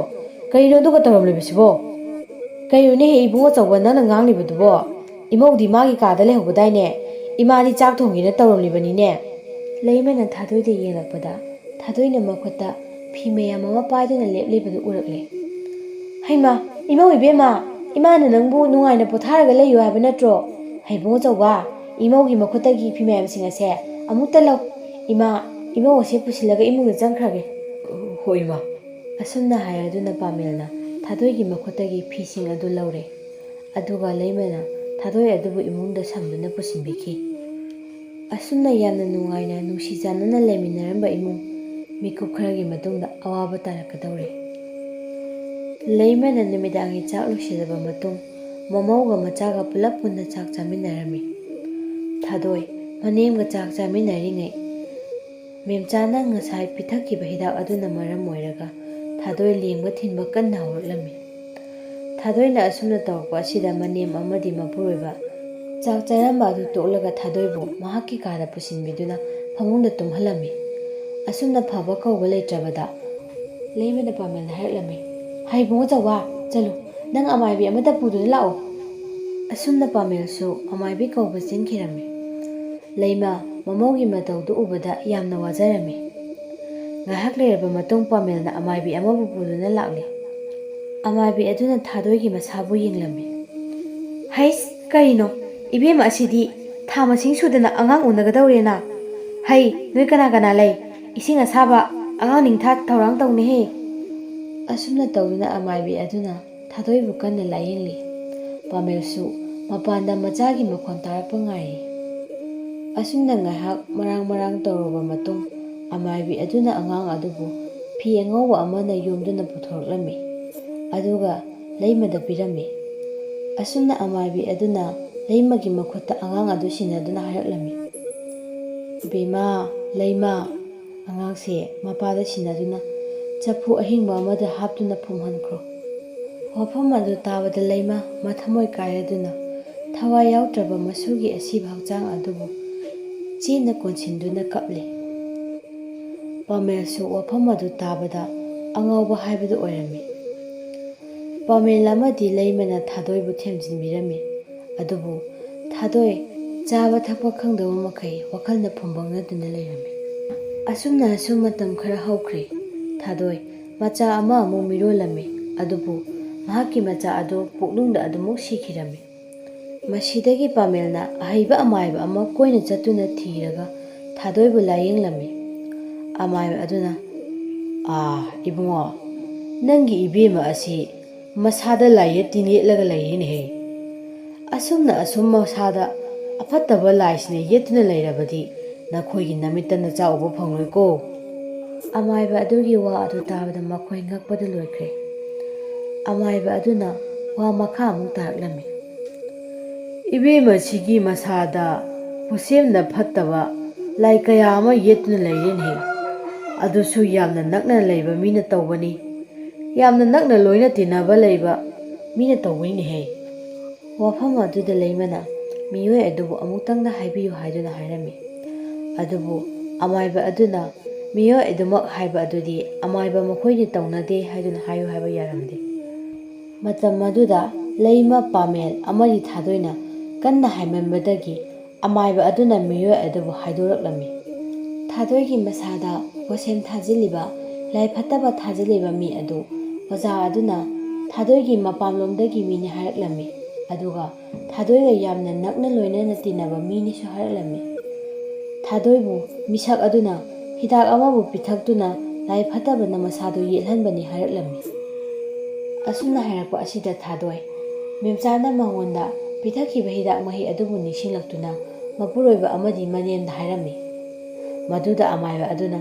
ꯀꯔꯤꯅꯣ ꯑꯗꯨꯒ ꯇꯧꯔꯝꯂꯤꯕꯁꯤꯕꯣ?" "ꯀꯔꯤꯅꯣꯅꯦꯍꯦ ꯏꯕꯨꯡꯉꯣ ꯆꯥꯎꯕ, ꯅꯪꯅ ꯉꯥꯡꯂꯤꯕꯗꯨꯕꯣ? ꯏꯃꯧꯗꯤ ꯃꯥꯒꯤ ꯀꯥꯗ ꯂꯩꯍꯧꯕꯗꯥꯏꯅꯦ? ꯏꯃꯥꯗꯤ ꯆꯥꯛ ꯊꯣꯡꯒꯦꯅ ꯇꯧꯔꯝꯂꯤꯕꯅꯤꯅꯦ꯫" ꯂꯩꯃꯅ ꯊꯥꯗꯣꯏꯗ ꯌꯦꯡꯂꯛꯄꯗ ꯊꯥꯗꯣꯏꯅ ꯃꯈꯨꯠꯇ ꯐꯤ ꯃꯌꯥꯝ ꯑꯃ ꯄꯥꯏꯗꯨꯅ ꯂꯦꯞꯂꯤꯕꯗꯨ ꯎꯔꯛꯂꯦ꯫ "ꯍꯩꯃꯥ, ꯏꯃꯧ ꯏꯕꯦꯝꯃ, ꯏꯃꯥꯅ ꯅꯪꯕꯨ ꯅꯨꯡꯉꯥꯏꯅ ꯄꯣꯊꯥꯔꯒ ꯂꯩꯌꯨ ꯍꯥꯏꯕ ꯅꯠꯇ꯭ꯔꯣ? ꯍꯩꯕꯨꯡꯉꯣ ꯆꯥꯎꯕ, ꯏꯃꯧꯒꯤ ꯃꯈꯨꯠꯇꯒꯤ ꯐꯤ ꯃꯌꯥꯝꯁꯤꯡ ꯑꯁꯦ ꯑꯃꯨꯛꯇ ꯂꯧ꯫ ꯏꯃꯥ, ꯏꯃꯧ ꯑꯁꯦ ꯄꯨꯁꯤꯜꯂꯒ ꯏꯃꯨꯡꯗ ꯆꯪꯈ꯭ꯔꯒꯦ꯫" "ꯍꯣꯏ, ꯏꯃꯥ꯫" ꯑꯁꯨꯝꯅ ꯍꯥꯏꯔꯗꯨꯅ ꯄꯥꯃꯦꯜꯅ ꯊꯥꯗꯣꯏꯒꯤ ꯃꯈꯨꯠꯇꯒꯤ ꯐꯤꯁꯤꯡ ꯑꯗꯨ ꯂꯧꯔꯦ꯫ ꯑꯗꯨꯒ ꯂꯩꯃꯅ ꯊꯥꯗꯣꯏ ꯑꯗꯨꯕꯨ ꯏꯃꯨꯡꯗ ꯁꯝꯗꯨꯅ ꯄꯨꯁꯤꯟꯕꯤꯈꯤ꯫ ꯑꯁꯨꯝꯅ ꯌꯥꯝꯅ ꯅꯨꯡꯉꯥꯏꯅ ꯅꯨꯡꯁꯤ ꯆꯥꯟꯅꯅ ꯂꯩꯃꯤꯟꯅꯔꯝꯕ ꯏꯃꯨꯡ ꯃꯤꯀꯨꯞ ꯈꯔꯒꯤ ꯃꯇꯨꯡꯗ ꯑꯋꯥꯕ ꯇꯥꯔꯛꯀꯗꯧꯔꯦ꯫ ꯂꯩꯃꯅ ꯅꯨꯃꯤꯗꯥꯡꯒꯤ ꯆꯥꯛ ꯂꯣꯏꯁꯤꯜꯂꯕ ꯃꯇꯨꯡ ꯃꯃꯧꯒ ꯃꯆꯥꯒ ꯄꯨꯂꯞ ꯄꯨꯟꯅ ꯆꯥꯛ ꯆꯥꯃꯤꯟꯅꯔꯝꯃꯤ꯫ ꯊꯥꯗꯣꯏ ꯃꯅꯦꯝꯒ ꯆꯥꯛ ꯆꯥꯃꯤꯟꯅꯔꯤꯉꯩ ꯃꯦꯝꯆꯥꯅ ꯉꯁꯥꯏ ꯄꯤꯊꯛꯈꯤꯕ ꯍꯤꯗꯥꯛ ꯑꯗꯨꯅ ꯃꯔꯝ ꯑꯣꯏꯔꯒ ꯊꯥꯗꯣꯏ ꯂꯦꯡꯕ ꯊꯤꯟꯕ ꯀꯟꯅ ꯍꯧꯔꯛꯂꯝꯃꯤ꯫ ꯊꯥꯗꯣꯏꯅ ꯑꯁꯨꯝꯅ ꯇꯧꯔꯛꯄ ꯑꯁꯤꯗ ꯃꯅꯦꯝ ꯑꯃꯗꯤ ꯃꯄꯨꯔꯣꯏꯕ ꯆꯥꯛ ꯆꯥꯔꯝꯕ ꯑꯗꯨ ꯇꯣꯛꯂꯒ ꯊꯥꯗꯣꯏꯕꯨ ꯃꯍꯥꯛꯀꯤ ꯀꯥꯗ ꯄꯨꯁꯤꯟꯕꯤꯗꯨꯅ ꯐꯃꯨꯡꯗ ꯇꯨꯝꯍꯜꯂꯝꯃꯤ꯫ ꯑꯁꯨꯝꯅ ꯐꯕ ꯀꯧꯕ ꯂꯩꯇ꯭ꯔꯕꯗ ꯂꯩꯃꯅ ꯄꯥꯃꯦꯜꯗ ꯍꯥꯏꯔꯛꯂꯝꯃꯤ, "ꯍꯩꯕꯨꯡꯉꯣ ꯆꯥꯎꯕ, ꯆꯠꯂꯨ, ꯅꯪ ꯑꯃꯥꯏꯕꯤ ꯑꯃꯗ ꯄꯨꯗꯨꯅ ꯂꯥꯛꯑꯣ꯫" ꯑꯁꯨꯝꯅ ꯄꯥꯃꯦꯜꯁꯨ ꯑꯃꯥꯏꯕꯤ ꯀꯧꯕ ꯆꯦꯟꯈꯤꯔꯝꯃꯤ꯫ ꯂꯩꯃ ꯃꯃꯧꯒꯤ ꯃꯇꯧꯗꯨ ꯎꯕꯗ ꯌꯥꯝꯅ ꯋꯥꯖꯔꯝꯃꯤ꯫ ꯉꯥꯏꯍꯥꯛ ꯂꯩꯔꯕ ꯃꯇꯨꯡ ꯄꯥꯃꯦꯜꯅ ꯑꯃꯥꯏꯕꯤ ꯑꯃꯕꯨ ꯄꯨꯗꯨꯅ ꯂꯥꯛꯂꯦ꯫ ꯑꯃꯥꯏꯕꯤ ꯑꯗꯨꯅ ꯊꯥꯗꯣꯏꯒꯤ ꯃꯁꯥꯕꯨ ꯌꯦꯡꯂꯝꯃꯤ꯫ "ꯍꯩꯁ, ꯀꯔꯤꯅꯣ? ꯏꯕꯦꯝꯃ ꯑꯁꯤꯗꯤ ꯊꯥ ꯃꯁꯤꯡ ꯁꯨꯗꯅ ꯑꯉꯥꯡ ꯎꯅꯒꯗꯧꯔꯦꯅ꯫ ꯍꯩ, ꯅꯣꯏ ꯀꯅꯥ ꯀꯅꯥ ꯂꯩ? ꯏꯁꯤꯡ ꯑꯁꯥꯕ, ꯑꯉꯥꯡ ꯅꯤꯡꯊꯥ ꯊꯧꯔꯥꯡ ꯇꯧꯅꯦꯍꯦ꯫" ꯑꯁꯨꯝꯅ ꯇꯧꯗꯨꯅ ꯑꯃꯥꯏꯕꯤ ꯑꯗꯨꯅ ꯊꯥꯗꯣꯏꯕꯨ ꯀꯟꯅ ꯂꯥꯌꯦꯡꯂꯤ꯫ ꯄꯥꯃꯦꯜꯁꯨ ꯃꯄꯥꯟꯗ ꯃꯆꯥꯒꯤ ꯃꯈꯣꯟ ꯇꯥꯔꯛꯄ ꯉꯥꯏꯔꯤ꯫ ꯑꯁꯨꯝꯅ ꯉꯥꯏꯍꯥꯛ ꯃꯔꯥꯡ ꯃꯔꯥꯡ ꯇꯧꯔꯕ ꯃꯇꯨꯡ, ꯑꯃꯥꯏꯕꯤ ꯑꯗꯨꯅ ꯑꯉꯥꯡ ꯑꯗꯨꯕꯨ ꯐꯤ ꯑꯉꯧꯕ ꯑꯃꯅ ꯌꯣꯝꯗꯨꯅ ꯄꯨꯊꯣꯔꯛꯂꯝꯃꯤ꯫ ꯑꯗꯨꯒ ꯂꯩꯃꯗ ꯄꯤꯔꯝꯃꯤ꯫ ꯑꯁꯨꯝꯅ ꯑꯃꯥꯏꯕꯤ ꯑꯗꯨꯅ ꯂꯩꯃꯒꯤ ꯃꯈꯨꯠꯇ ꯑꯉꯥꯡ ꯑꯗꯨ ꯁꯤꯟꯅꯗꯨꯅ ꯍꯥꯏꯔꯛꯂꯝꯃꯤ, "ꯏꯕꯦꯝꯃ, ꯂꯩꯃ, ꯑꯉꯥꯡꯁꯦ ꯃꯄꯥꯗ ꯁꯤꯟꯅꯗꯨꯅ ꯆꯐꯨ ꯑꯍꯤꯡꯕ ꯑꯃꯗ ꯍꯥꯞꯇꯨꯅ ꯐꯨꯝꯍꯟꯈ꯭ꯔꯣ꯫ ꯋꯥꯐꯝ ꯑꯗꯨ ꯇꯥꯕꯗ ꯂꯩꯃ ꯃꯊꯃꯣꯏ ꯀꯥꯏꯔꯗꯨꯅ ꯊꯋꯥꯏ ꯌꯥꯎꯗ꯭ꯔꯕ ꯃꯁꯨꯒꯤ ꯑꯁꯤꯕ ꯍꯛꯆꯥꯡ ꯑꯗꯨꯕꯨ ꯆꯦꯠꯅ ꯀꯣꯟꯁꯤꯟꯗꯨꯅ ꯀꯞꯂꯤ꯫ ꯄꯥꯃꯦꯜꯁꯨ ꯋꯥꯐꯝ ꯑꯗꯨ ꯇꯥꯕꯗ ꯑꯉꯥꯎꯕ ꯍꯥꯏꯕꯗꯨ ꯑꯣꯏꯔꯝꯃꯤ꯫ ꯄꯥꯃꯦꯜ ꯑꯃꯗꯤ ꯂꯩꯃꯅ ꯊꯥꯗꯣꯏꯕꯨ ꯊꯦꯝꯖꯤꯟꯕꯤꯔꯝꯃꯤ꯫ ꯑꯗꯨꯕꯨ ꯊꯥꯗꯣꯏ ꯆꯥꯕ ꯊꯛꯄ ꯈꯪꯗꯕ ꯃꯈꯩ ꯋꯥꯈꯜꯅ ꯐꯨꯝꯕꯪꯅꯗꯨꯅ ꯂꯩꯔꯝꯃꯤ꯫ ꯑꯁꯨꯝꯅ ꯑꯁꯨꯝ ꯃꯇꯝ ꯈꯔ ꯍꯧꯈ꯭ꯔꯦ꯫ ꯊꯥꯗꯣꯏ ꯃꯆꯥ ꯑꯃ ꯑꯃꯨꯛ ꯃꯤꯔꯣꯜꯂꯝꯃꯤ꯫ ꯑꯗꯨꯕꯨ ꯃꯍꯥꯛꯀꯤ ꯃꯆꯥ ꯑꯗꯨ ꯄꯨꯛꯅꯨꯡꯗ ꯑꯗꯨꯃꯛ ꯁꯤꯈꯤꯔꯝꯃꯤ꯫ ꯃꯁꯤꯗꯒꯤ ꯄꯥꯃꯦꯜꯅ ꯑꯍꯩꯕ ꯑꯃꯥꯏꯕ ꯑꯃ ꯀꯣꯏꯅ ꯆꯠꯇꯨꯅ ꯊꯤꯔꯒ ꯊꯥꯗꯣꯏꯕꯨ ꯂꯥꯌꯦꯡꯂꯝꯃꯤ꯫ ꯑꯃꯥꯏꯕ ꯑꯗꯨꯅ, "ꯑꯥ, ꯏꯕꯨꯡꯉꯣ, ꯅꯪꯒꯤ ꯏꯕꯦꯝꯃ ꯑꯁꯤ ꯃꯁꯥꯗ ꯂꯥꯏꯌꯦꯠ ꯇꯤꯟꯌꯦꯠꯂꯒ ꯂꯩꯔꯦꯅꯦꯍꯦ꯫ ꯑꯁꯨꯝꯅ ꯑꯁꯨꯝ ꯃꯁꯥꯗ ꯑꯐꯠꯇꯕ ꯂꯥꯏꯁꯤꯅ ꯌꯦꯠꯇꯨꯅ ꯂꯩꯔꯕꯗꯤ ꯅꯈꯣꯏꯒꯤ ꯅꯃꯤꯠꯇ ꯅꯆꯥ ꯎꯕ ꯐꯪꯂꯣꯏꯀꯣ꯫" ꯑꯃꯥꯏꯕ ꯑꯗꯨꯒꯤ ꯋꯥ ꯑꯗꯨ ꯇꯥꯕꯗ ꯃꯈꯣꯏ ꯉꯛꯄꯗ ꯂꯣꯏꯈ꯭ꯔꯦ꯫ ꯑꯃꯥꯏꯕ ꯑꯗꯨꯅ ꯋꯥ ꯃꯈꯥ ꯑꯃꯨꯛ ꯇꯥꯔꯛꯂꯝꯃꯤ꯫ "ꯏꯕꯦꯝꯃꯁꯤꯒꯤ ꯃꯁꯥꯗ ꯈꯨꯠꯁꯦꯝꯅ ꯐꯠꯇꯕ ꯂꯥꯏ ꯀꯌꯥ ꯑꯃ ꯌꯦꯠꯇꯨꯅ ꯂꯩꯔꯦꯅꯦꯍꯦ꯫ ꯑꯗꯨꯁꯨ ꯌꯥꯝꯅ ꯅꯛꯅ ꯂꯩꯕ ꯃꯤꯅ ꯇꯧꯕꯅꯤ꯫ ꯌꯥꯝꯅ ꯅꯛꯅ ꯂꯣꯏꯅ ꯇꯤꯟꯅꯕ ꯂꯩꯕ ꯃꯤꯅ ꯇꯧꯕꯅꯤꯅꯦꯍꯦ꯫" ꯋꯥꯐꯝ ꯑꯗꯨꯗ ꯂꯩꯃꯅ ꯃꯤꯑꯣꯏ ꯑꯗꯨꯕꯨ ꯑꯃꯨꯛꯇꯪꯗ ꯍꯥꯏꯕꯤꯌꯨ ꯍꯥꯏꯗꯨꯅ ꯍꯥꯏꯔꯝꯃꯤ꯫ ꯑꯗꯨꯕꯨ ꯑꯃꯥꯏꯕ ꯑꯗꯨꯅ ꯃꯤꯑꯣꯏ ꯑꯗꯨꯃꯛ ꯍꯥꯏꯕ ꯑꯗꯨꯗꯤ ꯑꯃꯥꯏꯕ ꯃꯈꯣꯏꯅ ꯇꯧꯅꯗꯦ ꯍꯥꯏꯗꯨꯅ ꯍꯥꯏꯌꯨ ꯍꯥꯏꯕ ꯌꯥꯔꯝꯗꯦ꯫ ꯃꯇꯝ ꯑꯗꯨꯗ ꯂꯩꯃ, ꯄꯥꯃꯦꯜ ꯑꯃꯗꯤ ꯊꯥꯗꯣꯏꯅ ꯀꯟꯅ ꯍꯥꯏꯃꯟꯕꯗꯒꯤ ꯑꯃꯥꯏꯕ ꯑꯗꯨꯅ ꯃꯤꯑꯣꯏ ꯑꯗꯨꯕꯨ ꯍꯥꯏꯗꯣꯔꯛꯂꯝꯃꯤ꯫ ꯊꯥꯗꯣꯏꯒꯤ ꯃꯁꯥꯗ ꯋꯥꯁꯦꯝ ꯊꯥꯖꯤꯜꯂꯤꯕ, ꯂꯥꯏ ꯐꯠꯇꯕ ꯊꯥꯖꯤꯜꯂꯤꯕ ꯃꯤ ꯑꯗꯨ ꯑꯣꯖꯥ ꯑꯗꯨꯅ ꯊꯥꯗꯣꯏꯒꯤ ꯃꯄꯥꯝꯂꯣꯝꯗꯒꯤ ꯃꯤꯅꯤ ꯍꯥꯏꯔꯛꯂꯝꯃꯤ꯫ ꯑꯗꯨꯒ ꯊꯥꯗꯣꯏꯒ ꯌꯥꯝꯅ ꯅꯛꯅ ꯂꯣꯏꯅꯅ ꯇꯤꯟꯅꯕ ꯃꯤꯅꯤꯁꯨ ꯍꯥꯏꯔꯛꯂꯝꯃꯤ꯫ ꯊꯥꯗꯣꯏꯕꯨ ꯃꯤꯁꯛ ꯑꯗꯨꯅ ꯍꯤꯗꯥꯛ ꯑꯃꯕꯨ ꯄꯤꯊꯛꯇꯨꯅ ꯂꯥꯏ ꯐꯠꯇꯕꯅ ꯃꯁꯥꯗꯨ ꯌꯦꯠꯍꯟꯕꯅꯤ ꯍꯥꯏꯔꯛꯂꯝꯃꯤ꯫ ꯑꯁꯨꯝꯅ ꯍꯥꯏꯔꯛꯄ ꯑꯁꯤꯗ ꯊꯥꯗꯣꯏ ꯃꯦꯝꯆꯥꯅ ꯃꯉꯣꯟꯗ ꯄꯤꯊꯛꯈꯤꯕ ꯍꯤꯗꯥꯛ ꯃꯍꯤ ꯑꯗꯨꯕꯨ ꯅꯤꯡꯁꯤꯡꯂꯛꯇꯨꯅ ꯃꯄꯨꯔꯣꯏꯕ ꯑꯃꯗꯤ ꯃꯅꯦꯝꯗ ꯍꯥꯏꯔꯝꯃꯤ꯫ ꯃꯗꯨꯗ ꯑꯃꯥꯏꯕ ꯑꯗꯨꯅ,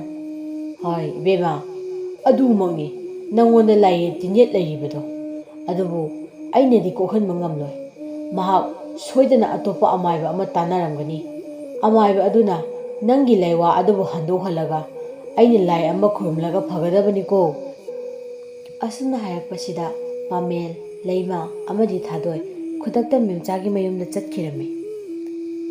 "ꯍꯣꯏ, ꯏꯕꯦꯝꯃ, ꯑꯗꯨꯃꯛꯅꯤ ꯅꯪꯉꯣꯟꯗ ꯂꯥꯏꯌꯦꯠ ꯇꯤꯟꯌꯦꯠ ꯂꯩꯔꯤꯕꯗꯣ꯫ ꯑꯗꯨꯕꯨ ꯑꯩꯅꯗꯤ ꯀꯣꯛꯍꯟꯕ ꯉꯝꯂꯣꯏ꯫ ꯃꯍꯥꯛ ꯁꯣꯏꯗꯅ ꯑꯇꯣꯞꯄ ꯑꯃꯥꯏꯕ ꯑꯃ ꯇꯥꯟꯅꯔꯝꯒꯅꯤ꯫ ꯑꯃꯥꯏꯕ ꯑꯗꯨꯅ ꯅꯪꯒꯤ ꯂꯩꯋꯥ ꯑꯗꯨꯕꯨ ꯍꯟꯗꯣꯛꯍꯜꯂꯒ ꯑꯩꯅ ꯂꯥꯏ ꯑꯃ ꯈꯨꯔꯨꯝꯂꯒ ꯐꯒꯗꯕꯅꯤꯀꯣ꯫ ꯑꯁꯨꯝꯅ ꯍꯥꯏꯔꯛꯄꯁꯤꯗ ꯄꯥꯃꯦꯜ, ꯂꯩꯃ ꯑꯃꯗꯤ ꯊꯥꯗꯣꯏ ꯈꯨꯗꯛꯇ ꯃꯦꯝꯆꯥꯒꯤ ꯃꯌꯨꯝꯗ ꯆꯠꯈꯤꯔꯝꯃꯤ꯫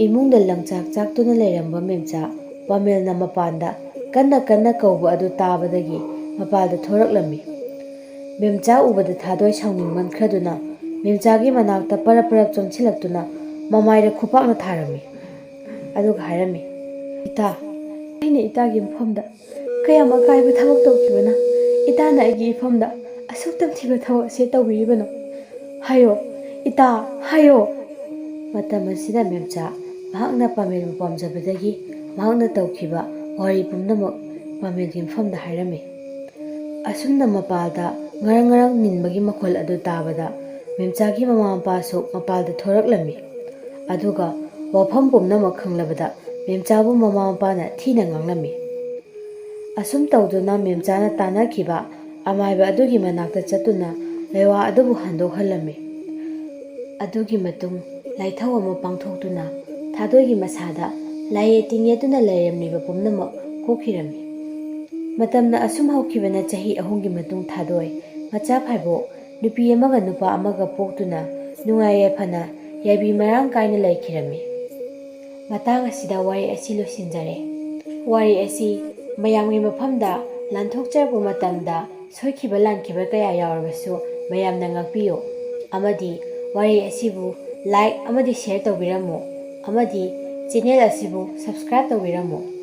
ꯏꯃꯨꯡꯗ ꯂꯪꯆꯥꯛ ꯆꯥꯛꯇꯨꯅ ꯂꯩꯔꯝꯕ ꯃꯦꯝꯆꯥ ꯄꯥꯃꯦꯜꯅ ꯃꯄꯥꯟꯗ ꯀꯟꯅ ꯀꯟꯅ ꯀꯧꯕ ꯑꯗꯨ ꯇꯥꯕꯗꯒꯤ ꯃꯄꯥꯜꯗ ꯊꯣꯔꯛꯂꯝꯃꯤ꯫ ꯃꯦꯝꯆꯥ ꯎꯕꯗ ꯊꯥꯗꯣꯏ ꯁꯥꯎꯅꯤꯡꯃꯟꯈ꯭ꯔꯗꯨꯅ ꯃꯦꯝꯆꯥꯒꯤ ꯃꯅꯥꯛꯇ ꯄꯔꯞ ꯄꯔꯞ ꯆꯪꯁꯤꯜꯂꯛꯇꯨꯅ ꯃꯃꯥꯏꯗ ꯈꯨꯄꯥꯛꯅ ꯊꯥꯔꯝꯃꯤ꯫ ꯑꯗꯨꯒ ꯍꯥꯏꯔꯝꯃꯤ, "ꯏꯇꯥ, ꯑꯩꯅ ꯏꯇꯥꯒꯤ ꯃꯐꯝꯗ ꯀꯌꯥꯝ ꯑꯀꯥꯏꯕ ꯊꯕꯛ ꯇꯧꯈꯤꯕꯅ ꯏꯇꯥꯅ ꯑꯩꯒꯤ ꯏꯐꯝꯗ ꯑꯁꯨꯛ ꯇꯝꯊꯤꯕ ꯊꯕꯛ ꯑꯁꯤ ꯇꯧꯕꯤꯔꯤꯕꯅꯣ? ꯍꯥꯏꯌꯣ, ꯏꯇꯥ, ꯍꯥꯏꯌꯣ!" ꯃꯇꯝ ꯑꯁꯤꯗ ꯃꯦꯝꯆꯥ ꯃꯍꯥꯛꯅ ꯄꯥꯃꯦꯜꯕꯨ ꯄꯥꯝꯖꯕꯗꯒꯤ ꯃꯍꯥꯛꯅ ꯇꯧꯈꯤꯕ ꯋꯥꯔꯤ ꯄꯨꯝꯅꯃꯛ ꯄꯥꯃꯦꯜꯒꯤ ꯃꯐꯝꯗ ꯍꯥꯏꯔꯝꯃꯤ꯫ ꯑꯁꯨꯝꯅ ꯃꯄꯥꯜꯗ ꯉꯔꯪ ꯉꯔꯪ ꯅꯤꯟꯕꯒꯤ ꯃꯈꯣꯜ ꯑꯗꯨ ꯇꯥꯕꯗ ꯃꯦꯝꯆꯥꯒꯤ ꯃꯃꯥ ꯃꯄꯥꯁꯨ ꯃꯄꯥꯜꯗ ꯊꯣꯔꯛꯂꯝꯃꯤ꯫ ꯑꯗꯨꯒ ꯋꯥꯐꯝ ꯄꯨꯝꯅꯃꯛ ꯈꯪꯂꯕꯗ ꯃꯦꯝꯆꯥꯕꯨ ꯃꯃꯥ ꯃꯄꯥꯅ ꯊꯤꯅ ꯉꯥꯡꯂꯝꯃꯤ꯫ ꯑꯁꯨꯝ ꯇꯧꯗꯨꯅ ꯃꯦꯝꯆꯥꯅ ꯇꯥꯟꯅꯈꯤꯕ ꯑꯃꯥꯏꯕ ꯑꯗꯨꯒꯤ ꯃꯅꯥꯛꯇ ꯆꯠꯇꯨꯅ ꯂꯩꯋꯥ ꯑꯗꯨꯕꯨ ꯍꯟꯗꯣꯛꯍꯜꯂꯝꯃꯤ꯫ ꯑꯗꯨꯒꯤ ꯃꯇꯨꯡ ꯂꯥꯏꯊꯧ ꯑꯃ ꯄꯥꯡꯊꯣꯛꯇꯨꯅ ꯊꯥꯗꯣꯏꯒꯤ ꯃꯁꯥꯗ ꯂꯥꯏꯌꯦꯠ ꯇꯤꯟꯌꯦꯠꯇꯨꯅ ꯂꯩꯔꯝꯂꯤꯕ ꯄꯨꯝꯅꯃꯛ ꯀꯣꯛꯈꯤꯔꯝꯃꯤ꯫ ꯃꯇꯝꯅ ꯑꯁꯨꯝ ꯍꯧꯈꯤꯕꯅ ꯆꯍꯤ ꯑꯍꯨꯝꯒꯤ ꯃꯇꯨꯡ ꯊꯥꯗꯣꯏ ꯃꯆꯥ ꯐꯥꯏꯕꯣꯛ ꯅꯨꯄꯤ ꯑꯃꯒ ꯅꯨꯄꯥ ꯑꯃꯒ ꯄꯣꯛꯇꯨꯅ ꯅꯨꯡꯉꯥꯏ ꯌꯥꯏꯐꯅ ꯌꯥꯏꯕꯤ ꯃꯔꯥꯡ ꯀꯥꯏꯅ ꯂꯩꯈꯤꯔꯝꯃꯤ꯫ ꯃꯇꯥꯡ ꯑꯁꯤꯗ ꯋꯥꯔꯤ ꯑꯁꯤ ꯂꯣꯏꯁꯤꯟꯖꯔꯦ꯫ ꯋꯥꯔꯤ ꯑꯁꯤ ꯃꯌꯥꯝꯒꯤ ꯃꯐꯝꯗ ꯂꯥꯟꯊꯣꯛꯆꯔꯛꯄ ꯃꯇꯝꯗ ꯁꯣꯏꯈꯤꯕ ꯂꯥꯟꯈꯤꯕ ꯀꯌꯥ ꯌꯥꯎꯔꯕꯁꯨ ꯃꯌꯥꯝꯅ ꯉꯥꯛꯄꯤꯌꯨ ꯑꯃꯗꯤ ꯋꯥꯔꯤ ꯑꯁꯤꯕꯨ like ꯑꯃꯗꯤ share ꯇꯧꯕꯤꯔꯝꯃꯨ ꯑꯃꯗꯤ channel ꯑꯁꯤꯕꯨ subscribe ꯇꯧꯕꯤꯔꯝꯃꯨ꯫